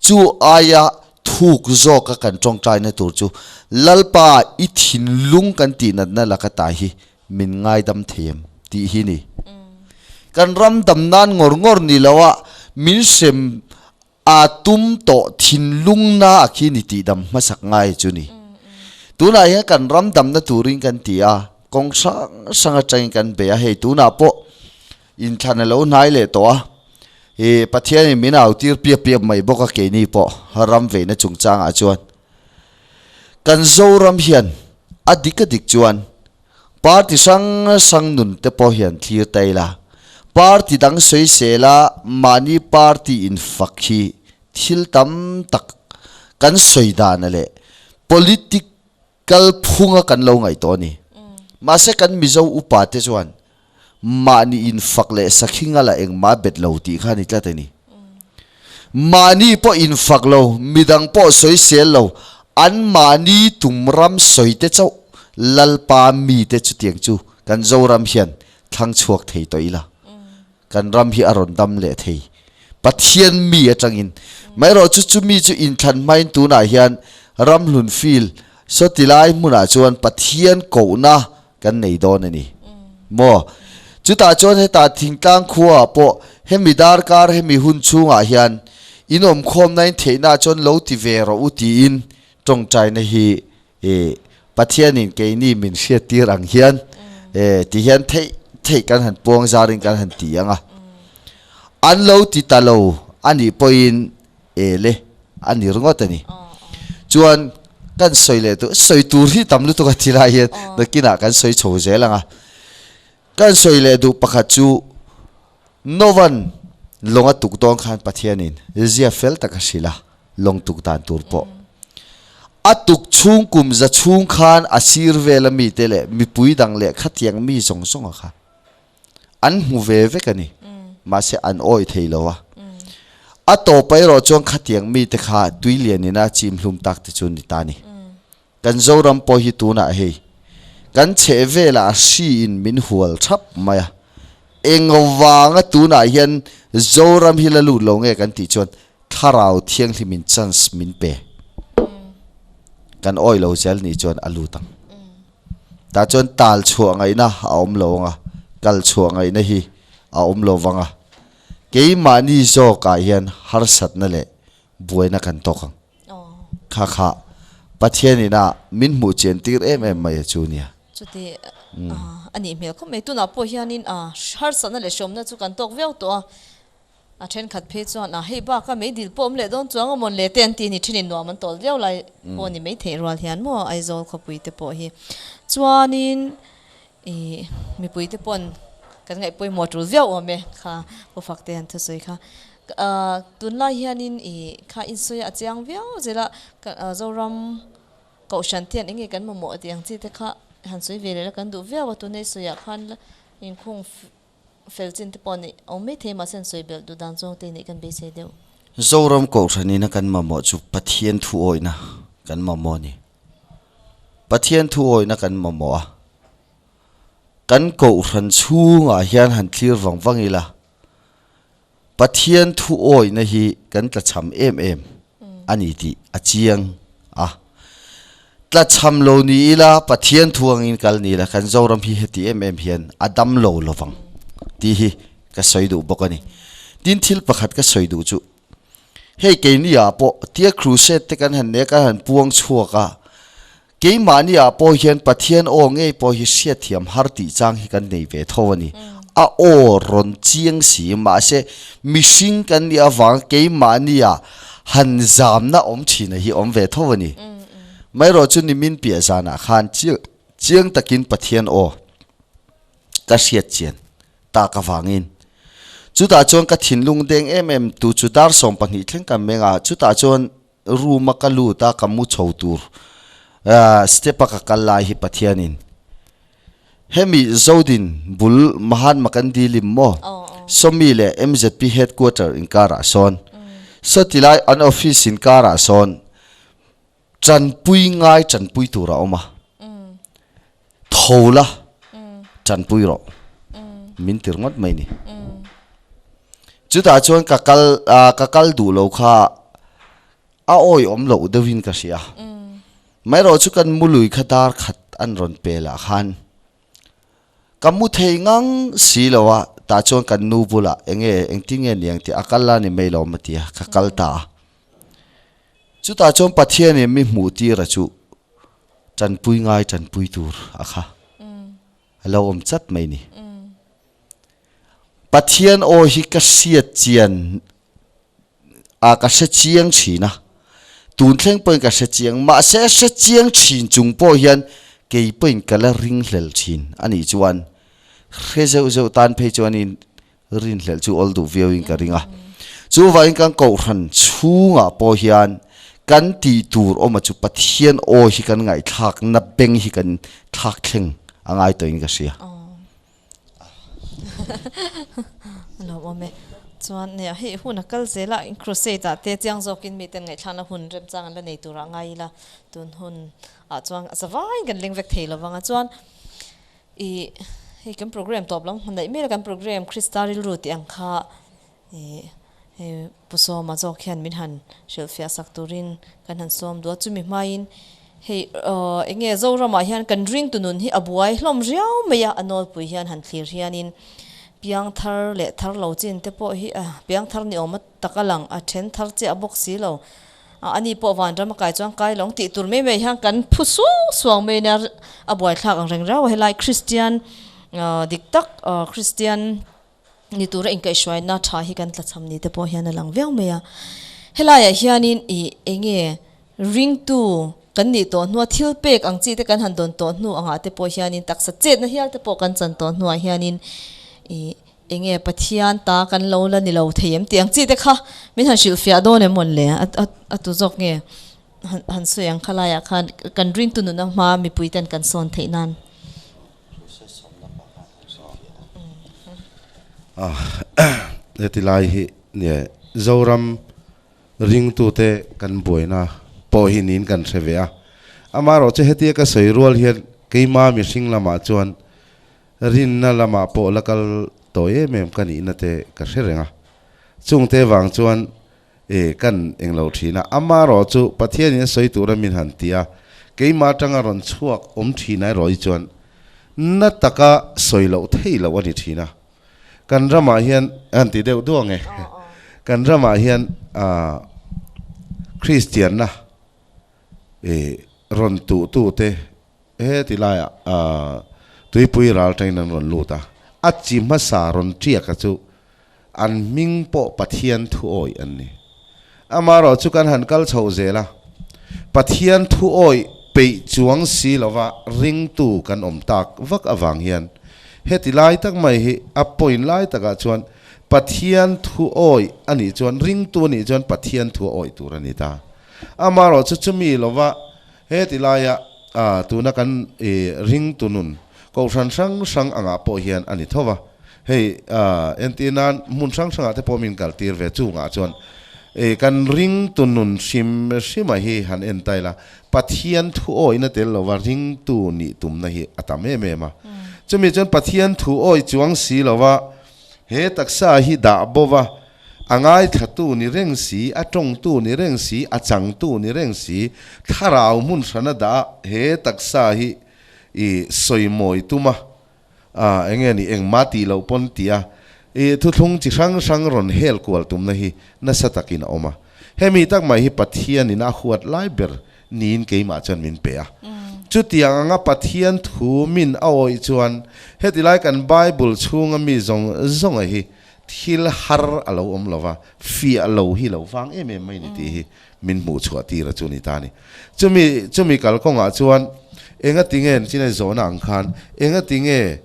Chu aia thuk zawka kan tawngtaina tur chu Lalpa i thinlung kan tihnatna laka ta hi min ngaidam thei em tih hi ni. Kan ram dam nan ngawr ngawr ni loa min hrem A tum tawh thinlungna a khi ni tihdam hmasak ngai chu ni. Tunah hian kan ram damna turin kan ti a, kawng hrang hrang atangin kan bei a, hei tunah pawh inthlan a lo hnai leh tawh a, ih Pathianin min au tir piap piap mai bawk a keini pawh ram veina chungchangah chuan kan Zoram hian a dik a dik chuan Party hrang hrang nun te pawh hian thlir ta ila, party dang sawisel a mahni party in fak hi thil tam tak kan sawi dan leh political phunga kan lo ngaih tawh a ni. Mahse kan Mizo upa te chuan mahni in fak leh sakhi ngala engmah bet lo tih kha a ni tlat a ni. Mahni pawh in fak lo, midang pawh sawisel lo, an mahni tum ram sawi te chauh Lalpa mite chutiang chu kan Zoram hian thlang chhuak thei tawh ila, kan ram hi a rawn dam leh thei. Pathian mi atangin. Maherawh chu chumi chu inthlan hmain tunah hian ramhlun field sawti lai hmunah chuan Pathian kohna kan nei dawn a ni maw? Chutah chuan hetah thingtlang khuaah pawh hemi darkar hemi hun chhungah hian in awmkhawmna in theihnaah chuan lo ti ve rawh u tiin tawngtaina hi ih Pathianin keini min hriattir ang hian eh ti hian theih theih kan han puang zarin kan han ti ang a. An lo ti ta lo a nih pawhin El e, a ni ringawt a ni. Chuan kan sawi leh tur, sawi tur hi tam lutuk a ti lai hian nakinah kan sawi chho zel ang a. Kan sawi leh duh pakhat chu Novan lawng a tuk dawn khan Pathianin zia fel tak a hrilh a, lawng tuk dan tur pawh. A tuk chhung kum za chhung khan a sir vela mite leh mipui dang leh khatiang mi zawng zawnga kha An hmu ve vek a ni. Mahse an awih thei lo a. A tawpa erawh chuan khatiang mite kha tui lian ina chim hlum tak te chu ni ta ni. Kan Zoram pawh hi tunah hei kan chheh velah hri in min hual thap mai a. Eng vanga tunah hian Zoram hi la lut lo nge kan tih chuan Thlarau Thianghlim in chance min pe. Kan awih lo zel nih chuan a lut ang. Tah chuan tal chhuah ngaihna a awm lo ang a, kal chhuah ngaihna hi a awm lo vang a. Keimahni zawkah hian harsatna leh buaina kan tawk ang. Kha kha Pathian ina min hmuh chian tir em em mai a chu nia. Chuti a nih hmel khawp mai. Tunah pawh hianin harsatna leh hreawmna chu kan tawk viau tawh a. A thenkhat phei chuan a hei bak a meidil pawh awm leh dawn chuang a mawn le te an ti a ni thenin nuam an tawl viau lai pawh a ni maithei rual hian maw Aizawl khawpui te pawh hi chuanin ih mipui te pawn kan ngaih pawimawh tul viau awm e kha Pu Fakte an thusawi kha ah tunlai hianin ih kha insawi a chiang viau zel a Zoram Kohhran te hian eng nge kan mamawh tih ang chi te kha han sawi ve leh la kan duh viau a tuna i sawiah khan inkhung Fel chin te pawh nih awm mai thei mahse an sawi belh duh dan zawng te nih kan beisei deuh. Zoram Kohhran ina kan mamawh chu Pathian thu awihna kan mamawh a ni. Pathian thu awihna kan mamawh a, kan Kohhran chhungah hian han thlir vang vang ila, Pathian thu awihna hi kan tlachham em em a ni tih a chiang a. Tlachham lo ni ila Pathian thu angin kal ni ila kan Zoram hi heti em em hian a dam lo lovang tih hi ka sawi duh bawk a ni. Tin thil pakhat ka sawi duh chu hei keini ah pawh tia crusade te kan han nek a han puang chhuak a, Keimahni ah pawh hian Pathian aw ngei pawh hi hriatthiam har tih chang hi kan nei ve tho a ni. A aw rawn chiang si mahse mihring kan nih avang keimahnia han zamna awm thina hi awm ve tho a ni. Maherawh chu nimin piah zanah khan chiang takin Pathian aw ka hriat chian tak avangin chutah chuan ka thinlung deng em em tu chu dar 12 thleng kan meng a, chutah chuan room a ka lut a ka mu chho tur step a ka kal lai hi Pathianin hemi Zodin bul Mahatma Gandhi lim maw Sawmi leh MZP headquarter inkarah sawn sawti lai an office inkarah sawn tanpui ngai tanpui tur a awm a tho la tanpui rawh min tir ngawt mai ni chutah chuan ka kal ka kal duh lo kha a awi awm loh deuhin ka hria maherawh chu kan mu lui kha dar khat an rawn pel ah khan ka mu thei ngang si lo a tah chuan kan nu bulah enge engtin nge niang tih a kal la ni mai lo maw tia ka kal ta a. Chutah chuan Pathianin mi hmuh tira chu tanpui ngai tanpui tur a kha a lo awm chat mai ni. Pathian aw hi ka hriat chian a ka hre chiang thin a, tun thleng pawhin ka hre chiang mahse hre chiang thin chung pawh hian kei pawhin ka la ringhlel thin a nih chuan hre zeuh zeuh tan phei chuanin Rinhlelh chu awl duh viauin ka ring a. Chuvangin kan kohhran chhungah pawh hian kan tih tur awma chu Pathian aw hi kan ngaihthlakna beng hi kan thlak thleng a ngai tawhin ka hria. Lawm awm e. Chuan nia hei hun a kal zel a, in crusade ah te chiang zawkin miten ngaihthlakna hun remchang an la nei turah ngai ila tun hun ah chuan a zavaiin kan leng vek thei lovang a. Chuan I hei kan program tawp lam hmun daih mek a kan program Krista rilru tih ang kha i hei Pu Sawma zawk hian min han hrilhfiah sak turin kan han sawm duh a chumi hmain hei aw eng nge Zoramah hian kan ringtu nun hi a buai hlawm riau mai a a nawlpui hian han thlir hianin piang thar leh thar lo chin te pawh hi a piang thar ni awm tak a lang a then thar chiah bawk si lo. A ani pawh vanram a kai chuan kai lo ang tih tur mai mai hian kan phu suang suang mai nia a buaithlak ang reng rau a helai Kristian dik tak Kristian ni tura inkaihhruaina tha hi kan tlachham ni te pawh hian a lang viau mai a helaiah hianin ih eng nge ringtu kan nih tawh hnua thil pek ang chi te kan han dawn tawh hnu angah te pawh hianin taksa chetna hial te pawh kan chan tawh hnuah hianin ih Enge Pathian ta kan lo la ni lo thei em tih ang chi te kha min han hrilh fiah dawn em mawn le? A tu zawk nge han sawi ang kha laiah khan kan ringtu nuna hma mipui ten kan sawn theih nan. Heti lai hi nge Zoram ringtute kan buaina pawh hi niin kan hre ve a. Amaherawh chu hetia ka sawi rual hian keima mihring lamah chuan Rinna lamah pawh la kal tawh em em ka nihna te ka hre reng a. Chungte vang chuan e kan englo thin a. Amaherawh chu Pathianin a sawi tura min han ti a, keimah atanga rawn chhuak awm thin erawh hi chuan na taka sawi loh thei loh a ni thin a. Kan ramah hian han ti deuh duang e. Kan ramah hian Kristianna e rawn tuhtute Heti laiah tuipui ral tangin an rawn lut a, a chi hmasa rawn tiaka chu an hming pawh Pathian thu awih an ni. Amaherawh chu kan han kal chho zel a, Pathian thu awih peih chuang si lova ringtu kan awm tak vak avang hian heti lai tak mai hi a point lai takah chuan Pathian thu awih a nih chuan ringtu a nih chuan Pathian thu a awih tur a ni ta. Amaherawh chu chumi lova Heti laia tuna kan ringtu nun kohhran hrang hrang angah pawh hian a ni tho va. Hei entir nan hmun hrang hrangah te pawh min kaltir ve chungah chuan kan ringtu nun hrim hrima hi han en ta ila Pathian thu awihna tel lova ringtu nih tumna hi a tam em em a. Chumi chuan Pathian thu awih chuang si lova he taksa hi dah bo va, A ngaithlatu ni reng si, a tawngtu ni reng si, a changtu ni reng si, thlarau hmun hrana dah a he taksa hi i sawimawi tum a, a eng nge ni engmah tih loh pawn tih a, i thuthlung chi hrang hrang rawn hel kual tumna hi nasa takin a awm a. Hemi tak mai hi Pathianin a huat lai ber niin keimah chuan min pe a. Chutiang anga Pathian thu min a awih chuan hetilai kan Bible chhunga mi zawng zawnga hi thil har a lo awm lo va, fiah lo hi lo vang em em mai ni tih hi min hmuh chhuah tir a chu ni ta a ni. Chumi chumi kalkawngah chuan engatinge chinai zawhna ang khan engatinge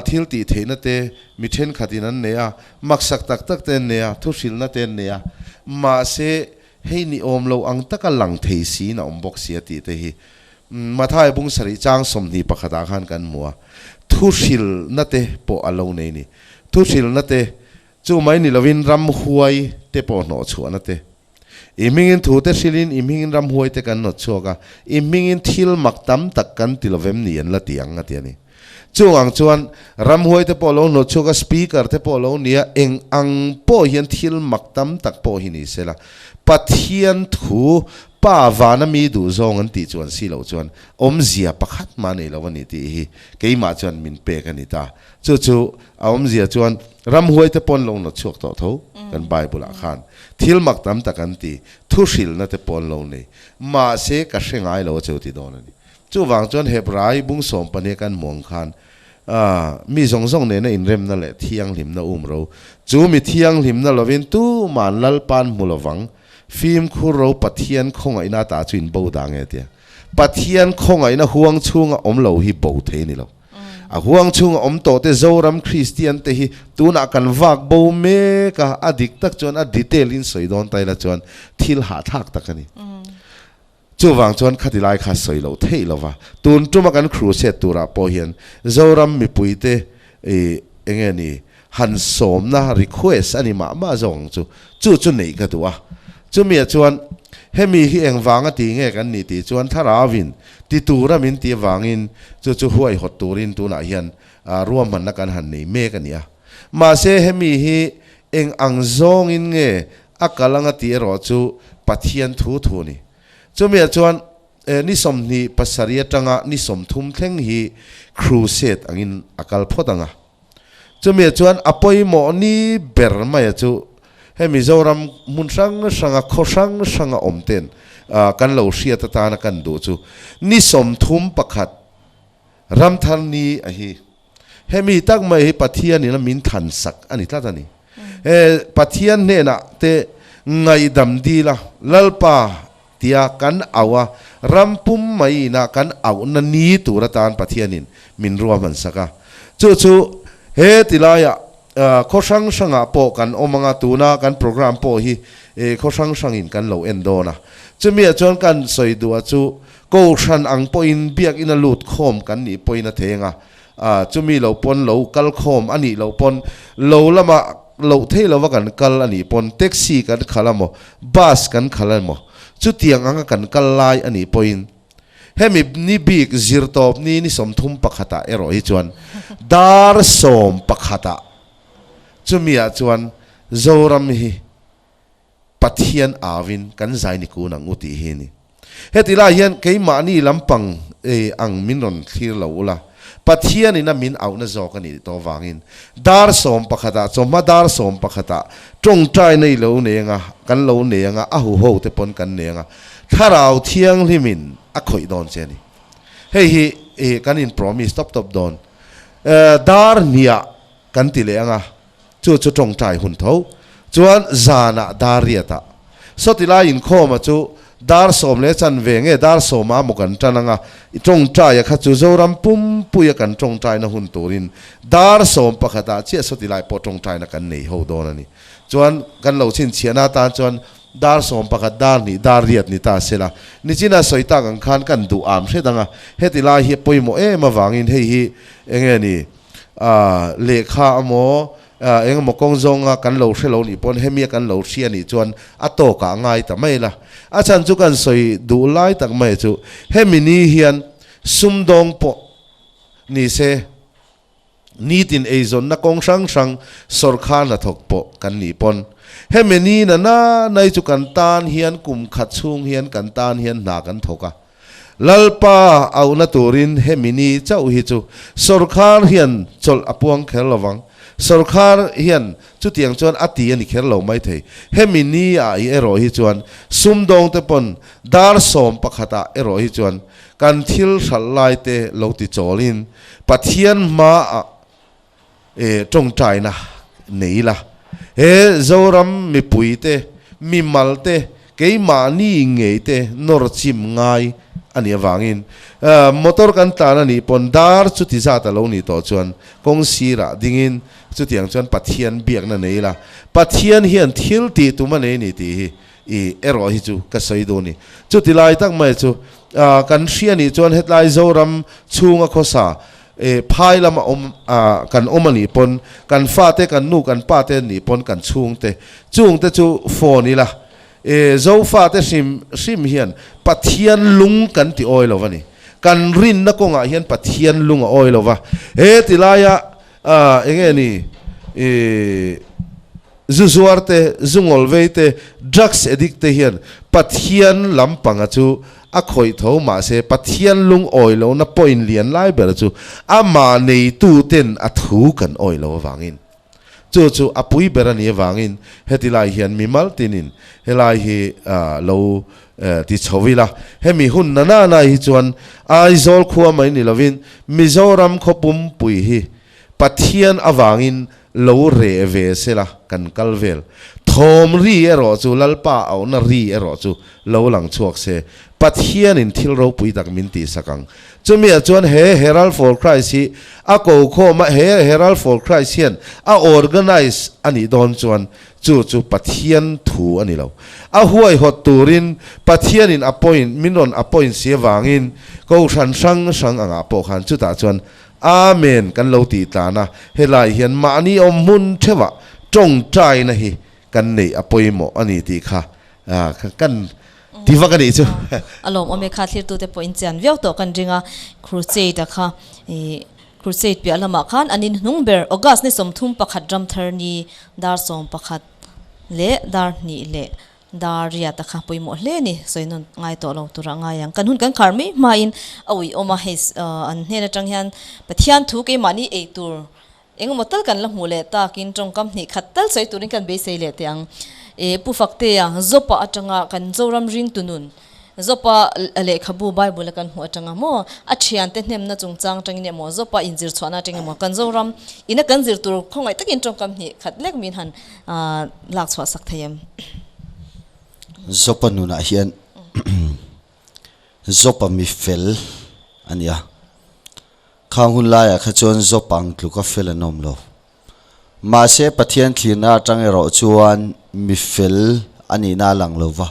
thil tih theihna te mi thenkhatin an nei a, maksak tak tak te an nei a, thuhrilhna te an nei a, mahse hei ni awm lo ang taka lang thei siin a awm bawk si a tih te hi Mathai bung sarih chang 21 ah khan kan hmu a, thuhrilhna te pawh a lo nei ni. Thuhrilhna te Chu mai ni lovin ramhuai te pawh hnawh chhuahna te, i hmingin thu te hrilhin i hmingin ramhuai te kan hnawt chhuak a, i hmingin thil mak tam tak kan ti lovem ni an la ti ang a ti a ni. Chung ang chuan ramhuai te pawh lo hnawt chhuak a, speaker te pawh lo nia, eng ang pawh hian thil mak tam tak pawh hi ni sela, Pathian thu Pa vana mi duh zawng an tih chuan si loh chuan awmzia pakhat mah nei lo a ni tih hi keimah chuan min pek a ni ta. Chu chu A awmzia chuan ramhuai te pawn lo nawt chhuak tawh tho kan Bible ah khan thil mak tam tak an ti, thu hrilhna te pawn lo nei. Mahse ka hre ngai lo a cheu ti dawn a ni. Chuvang chuan Hebrai bung 12 kan hmuh ang khan mi zawng zawng nena inremna leh thianghlimna um ro. Chu mi thianghlimna lovin tuman Lalpa'n hmu lovang, fimkhur ro Pathian khawngaihna ata chu in bo dah nge tia. Pathian khawngaihna huang chhunga awm lo hi bo thei a ni lo. A huang chhunga awm tawh te Zoram Kristian te hi tunah kan vak bo mek a, a dik tak chuan a detail in sawi dawn ta ila chuan thil hahthlak tak a ni. Chuvang chuan khati lai kha sawi loh theih lo va, tun tuma kan crusade turah pawh hian Zoram mipui te i enge ni han sawmna request a ni mah mah zawk ang chu, chu chu neih ka duh a. Chumi ah chuan hemi hi engvanga ti nge kan nih tih chuan thlarauin ti tura min tih avangin chu chu huaihawt turin tunah hian ruahmanna kan han nei mek a ni a. Mahse hemi hi eng ang zawngin nge a kal anga tih erawh chu Pathian thu thu a ni. Chumi ah chuan ni 27 atanga ni 30 thleng hi crusade angin a kal phawt ang a. Chumi ah chuan a pawimawh ni ber mai a chu he Mizoram hmun hrang hranga khaw hrang hranga awm ten kan lo hriat atana kan duh chu ni 31 Ramthar ni a hi. Hemi tak mai hi Pathianin a min than sak a ni tlat a ni. He Pathian hnenah te ngaihdam dil a, Lalpa tia kan auh a, ram pum mai ina kan auhna ni tur atan Pathianin min ruahman sak a. Chu chu he tilaiah khaw hrang hrangah pawh kan awm anga tuna kan program pawh hi khaw hrang hrangin kan lo en dawn a. Chumiah chuan kan sawi duh a chu Kohhran ang pawhin biakina lut khawm kan nih pawhin a theng a, chumi lo pawn lo kal khawm a nih loh pawn lo lama loh thei lova kan kal a nih pawn taxi kan khalh a maw, bus kan khalh a maw, chutiang anga kan kal lai a nih pawhin hemi ni bik zirtawp ni ni 31 ah erawh hi chuan dar 11 ah chumi ah chuan Zoram hi Pathian awin kan zai ni kun ang u tih hi a ni. Heti lai hian keimahni lampang ei ang min rawn thlir lo ula, Pathianin a min auhna zawk a nih tawh vangin dar 11 ah chawhma dar 11 ah tawngtaina i lo nei anga, kan lo nei anga, a huho te pawn kan nei anga, Thlarau Thianghlimin a khawih dawn che a ni. Hei hi kan in promise tawp tawp dawn. Dar hniah kan ti leh anga, Chu chu tawngtai hun tho chuan zanah dar riatah sawti lai inkhawma chu dar sawm leh chan ve nge dar sawma maw kan tan anga i tawngtaia kha chu Zoram pumpuia kan tawngtaina hun turin dar sawm pakhatah chiah sawti lai pawh tawngtaina kan nei ho dawn a ni. Chuan kan lo chhinchhiahna atan chuan dar 11 dar hnih dar riat ni ta sela nichina sawi tak ang khan kan duh am hret anga heti lai hi a pawimawh em avangin hei hi enge ni Lehkha emaw eng emaw kawng zawnga kan lo hre lo nih pawn hemia kan lo hria nih chuan a tawkah a ngai ta mai la. A chhan chu kan sawi duh lai tak mai chu hemi ni hian sumdawng pawh ni se nitin eizawnna kawng hrang hrang sawrkhar hnathawk pawh kan nih pawn hemi ni na na nai chu kan tan hian kum khat chhung hian kan tan hian hna kan thawk a. Lalpa auhna turin hemi ni chauh hi chu sorkar hian chawlh a puang kher lo vang. Sorkar hian chutiang chuan a ti a ni kher lo mai thei. Hemi ni ah i erawh hi chuan sumdawng te pawn dar 11 ah erawh hi chuan kan thil hralh lai te lo ti chawlin Pathian hma ah e tawngtaina nei ila. He Zoram mipui te, mimal te, keimahni ngei te nawr chim ngai a nih avangin motor kan tlan a nih pawn dar chuti zat a lo nih tawh chuan kawng sirah dingin chutiang chuan Pathian biakna nei ila. Pathian hian thil tih tum a nei ni tih hi i erawh hi chu ka sawi duh a ni. Chuti lai tak mai chu kan hria nih chuan hetlai Zoram chhunga khawsa E phai lama awm a kan awm a nih pawn kan fate kan nu kan pa te nih pawn kan chhungte chungte chu phone ila e Zofate hrim hrim hian Pathian lung kan ti awi lo a ni kan rinna kawngah hian Pathian lung a awi lo va he ti laia a enge ni e zu zuar te zu ngawl vei te drugs addict te hian Pathian lampanga chu A khawih tho mahse Pathian lungawi lohna point lian lai ber chu amah neitu ten a thu kan awi lo avangin chu chu a pui ber a nih avangin heti lai hian mimal tinin helai hi lo ti chho ila. Hemi hun na na na hi chuan Aizawl khua mai ni lovin Mizoram khaw pumpui hi Pathian avangin lo reh ve sela kan kal vel. Thawm ri erawh chu Lalpa auhna ri erawh chu lo lang chhuak se, Pathianin thil ropui tak min tihsak ang. Chumiah chuan he Herald for Christ hi a ko khawm a, he Herald for Christ hian a organize a nih dawn chuan chu chu Pathian thu a ni lo. A huaihawt turin Pathianin appoint, min rawn appoint si avangin Kohhran hrang hrang angah pawh khan chutah chuan Amen kan lo tih tlan a, helai hian mahni awm hmun theuhah tawngtaina hi kan neih a pawimawh a ni tih kha kan ti vak a nih chu. A lawmawm e kha thlirtute pawh in chian viau tawh kan ring a, Crusade a kha ih Crusade piah lamah khan an inhnung ber August ni 31 ramthar ni dar 11 leh dar hnih leh Dar riat a kha pawimawh hle ni, sawi nawn ngai tawh lo tura ngai ang. Kan hun kan khar mai hmain a ui awm a, hei an hnen atang hian Pathian thu keimahni ei tur engemaw tal kan la hmuh leh takin tawngkam hnih khat tal sawi turin kan beisei leh teh ang. E Pu Faktea, Zopa atanga kan Zoram ringtu nun, Zopa lehkhabu Bible a kan hmuh atanga maw a thiante hnemna chungchang atangin emaw Zopa inzir chhuahna atang emaw kan Zoram ina kan zir tur khawngaih takin tawngkam hnih khat lek min han lak chhuah sak thei em? Zopa nunah hian Zopa mi fel a ni a, khang hun laiah kha chuan Zopa ang tluka fel an awm lo. Mahse Pathian thlirna atang erawh chuan mi fel a nihna a lang lo va.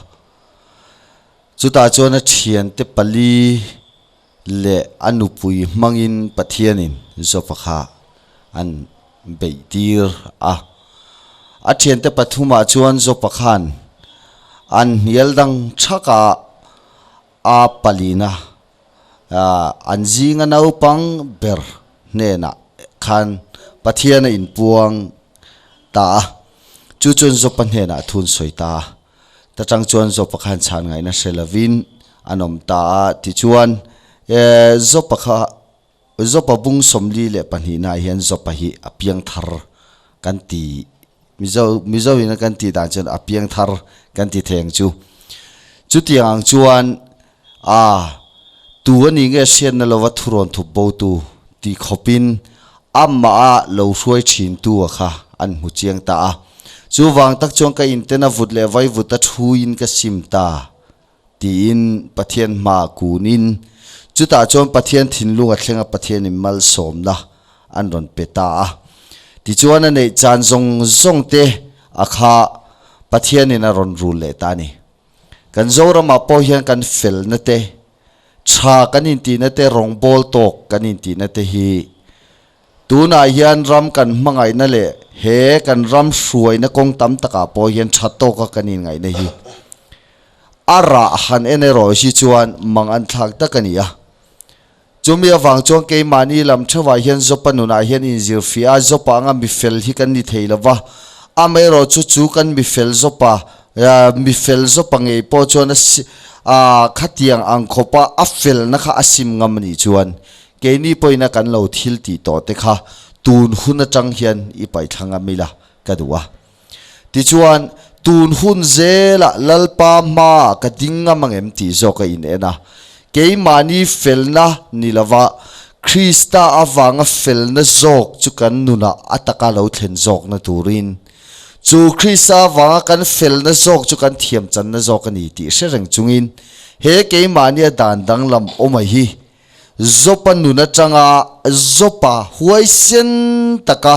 Chutah chuan a thiante pali leh a nupui hmangin Pathianin Zopa kha an beih tir a. A thiante pathumah chuan Zopa khan an hnial dang thak a, a palina an zinga naupang ber hnenah khan Pathian a inpuang ta a. Chu chuan Zopa hnenah a thun sawi ta a. Ta tang chuan Zopa khan chhan ngaihna hre lovin an awm ta a, tichuan Zopa kha Zopa bung 42 naah hian Zopa hi a piang thar kan ti Mizo Mizo in a kan tih dan chuan a piang thar kan ti thei ang chu. Chutiang ang chuan a tu a ni nge hriatna lova thurawn thup bo tu tih khawpin amah a lo hruai thin tu a kha an hmu chiang ta a. Chuvang tak chuan ka inten a vut leh vai vut a thuin ka sim ta tiin Pathian hmaah kunin chutah chuan Pathian thinlung a thleng a Pathianin malsawmna an rawn pe ta a. Tichuan a neih chan zawng zawng te a kha Pathianin a rawn rul leh ta a ni. Kan Zoramah pawh hian kan felna te, tha kan intihna te, rawngbawl tawk kan intihna te hi Tunah hian ram kan hmangaihna leh he kan ram hruaina kawng tam takah pawh hian tha tawka kan inngaihna hi a rah han en erawh hi chuan mang an thlak tak a ni a. Chumi avang chuan keimahni lam theuhah hian Zopa nunah hian inzir fiah a, Zopa anga mifel hi kan ni thei lo va, amaherawhchu chu kan mifel Zopa. Mi fel zawpa ngei pawh chuan a a khatiang ang khawpa a felna kha a sim ngam a nih chuan keini pawhin a kan lo thil tih tawh te kha tun hun atang hian i paihthla ngam ila ka duh a. Tichuan, tun hun zelah Lalpa hmaah ka ding ngam angem tih zawk a in en a. Keimahni felna ni lova Krista avanga felna zawk chu kan nunah a taka lo thlen zawkna turin Chu Krista avanga kan felna zawk chu kan thiam channa zawk a ni tih hre reng chungin he keimahnia dan danglam awm a hi Jopa nun atanga Jopa huaisen taka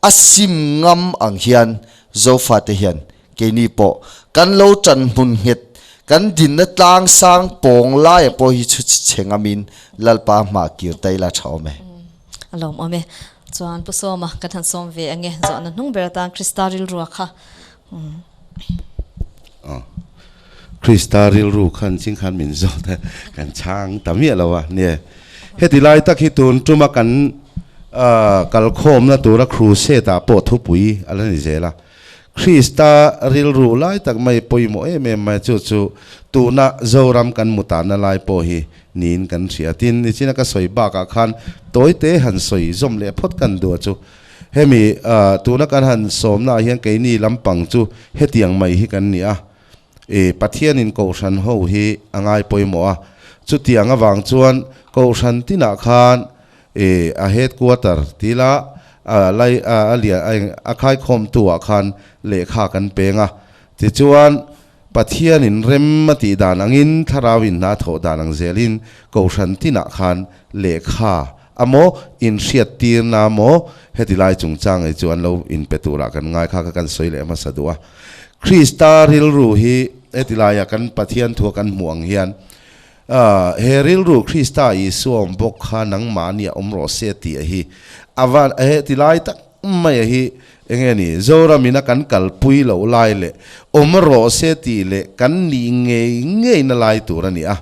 a sim ngam ang hian Zofate hian keini pawh kan lo tan hmun nghet kan dinna tlang sang pawng laia pawh hi chhu chhe ngamin Lalpa hmah kir ta ila tha awm e. A lawm awm e. Chuan Pu Sawma kan han sawm ve ange zawhna hnung ber atan Krista rilru a kha. Aw. Krista rilru khan ching khan min zawt a, kan chhang ta miah lo a nia. Heti lai tak hi tun tuma kan kalkhawmna tura crusade ah pawh thupui a la ni zel a. Krista rilru lai tak mai pawimawh em em mai chu chu tuna Zoram kan mutanna lai pawh hi niin kan hria. Tin, nichina ka sawi bakah khan tawite han sawi zawm leh phawt kan duh a chu. Hemi tuna kan han sawmnaah hian keini lampang chu hetiang mai hi kan ni a. E, Pathianin Kohhran ho hi a ngai pawimawh a. Chutiang avang chuan Kohhran tinah khan E, a headquarter tila a lai a lian a eng a khaikhawmtu ah khan lehkha kan peng a. Tichuan, Pathianin rem a tih dan angin thlarau in hna thawh dan ang zelin Kohhran tinah khan lehkha a maw inhriat tirna maw heti lai chungchang ei chu an lo inpe turah kan ngai kha kha kan sawi leh hmasa duh a. Krista rilru hi heti laia kan Pathian thua kan hmuh ang hian He rilru Krista Isua awm bawk kha nangmahni a awm rawh se tih a hi a va he ti lai tak mai a hi enge ni Zoramin a kan kalpui loh lai leh awm rawh se tih leh kan nih ngei ngei na lai tur a ni a.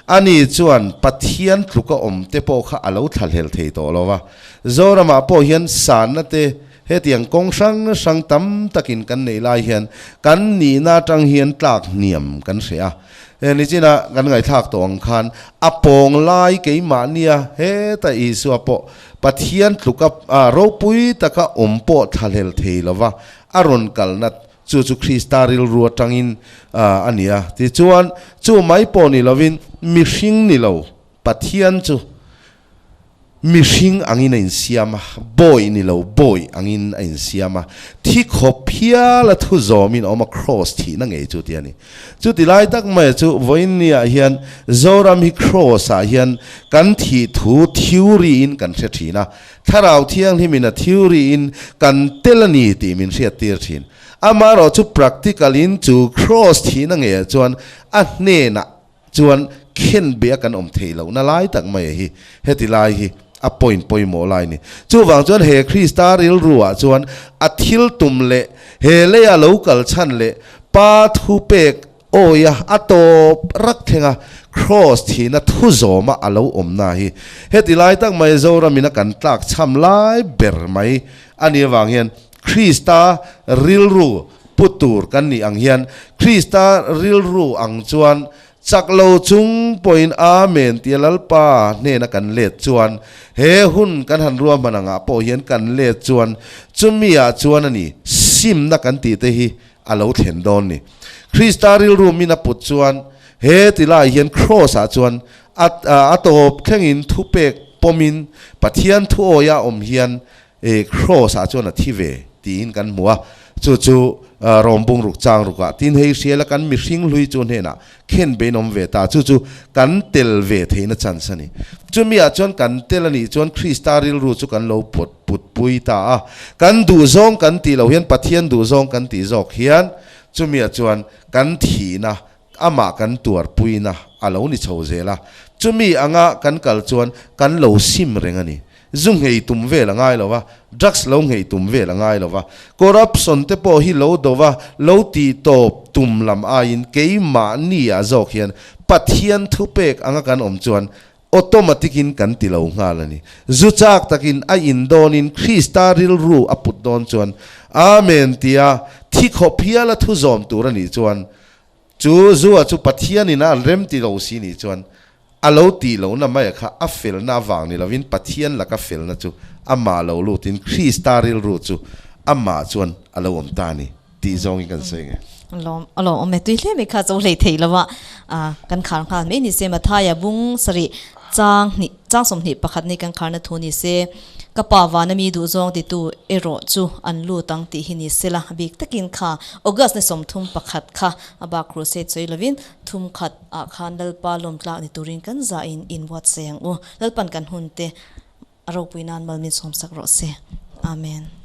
Ani chuan Pathian tluka awm te pawh kha a lo thlahlel thei tawh lo va. Zoramah pawh hian sanna te hetiang kawng hrang hrang tam takin kan neih lai hian kan nihna atang hian tlak hniam kan hre a. He nichina kan ngaihthlak tawh ang khan a pawng lai keimahnia heta Isua pawh Pathian tluka ropui taka awm pawh thlahlel thei lova a rawn kalna chu chu Krista rilru atangin a ni a. Tichuan chu mai pawh ni lovin mihring ni lo Pathian chu Mihring angin a insiam a, bawi ni lo, bawi angin a insiam a, thi khawp hial a thu zawmin a awm a, kraws thihna ngei chu ti a ni. Chuti lai tak maia chu vawiin niah hian Zoram hi kraws ah hian kan thih thu theory in kan hre thin a, Thlarau Thianghlimin a theory in kan tel a ni tih min hriattir thin. Amaherawh chu practical in chu kraws thihna ngeiah chuan a hnenah Chuan khen be a kan awm theih lohna lai tak mai a hi heti lai hi a point pawimawh lai ni. Chuvang chuan he Krista rilru ah chuan a thil tum leh he leia lo kal chhan leh Pa thu pek awia a tawp rak thleng a Kraws thihna thu zawma a lo awmna hi heti lai tak mai Zoramin a kan tlak chham lai ber mai a nih avang hian Krista rilru Pu tur kan nih ang hian Krista rilru ang chuan chak lo chung pawhin Amen tia Lalpa hnena kan let chuan he hun kan han ruahman angah pawh hian kan let chuan chumi ah chuan a ni simna kan tih te hi a lo thlen dawn ni. Krista rilru min a put chuan he ti lai hian Kraws ah chuan a a tawp thlengin thupek pawmin Pathian thuawi ah awm hian E Kraws ah chuan a thi ve tiin kan hmu a, chu chu Rom bungruk chang rukah tin hei hriala kan mihring hlui chu hnenah khen bein awm ve ta, chu chu kan tel ve theihna chance a ni. Chumi ah chuan kan tel a nih chuan Krista rilru chu kan lo put putpui ta a, kan duhzawng kan tih loh hian Pathian duhzawng kan tih zawk hian chumi ah chuan kan thihna amah kan tuarpuina a lo ni chho zel a, chumi anga kan kal chuan kan lo sim reng a ni. Zu nghei tum vel a ngai lo va, drugs lo nghei tum vel a ngai lo va, corruption te pawh hi lo do va, lo tih tawp tum lam aiin keimahni ah zawk hian Pathian thupek anga kan awm chuan automatic in kan ti lo nghal a ni. Zu chak takin a in dawnin Krista rilru a put dawn chuan Amen tia. Thi khawp hiala thu zawm tur a nih chuan chu zua chu Pathianin a an rem ti lo si nih chuan a lo tih lohna maia kha a felna avang ni lovin Pathian laka felna chu amah lo lutin Krista rilru chu amah chuan a lo awm ta a ni tih zawngin kan sawi nge. Lawm a lawm awm e tui hle mai kha cho hlei thei lova kan khar nghal mai ni se Mathaia bung sarih chang hnih chang 21 ni kan kharna thu ni se ka pa vana mi duh zawng titu erawh chu an lut ang tih hi ni sela bik takin kha August ni 31 kha a bak crusade sawi lovin thum khat ah khan Lalpa lawmtlak ni turin kan zahin in buatsaih ang u. Lalpan kan hun te a ropui nan mal min sawmsak rawh se. Amen.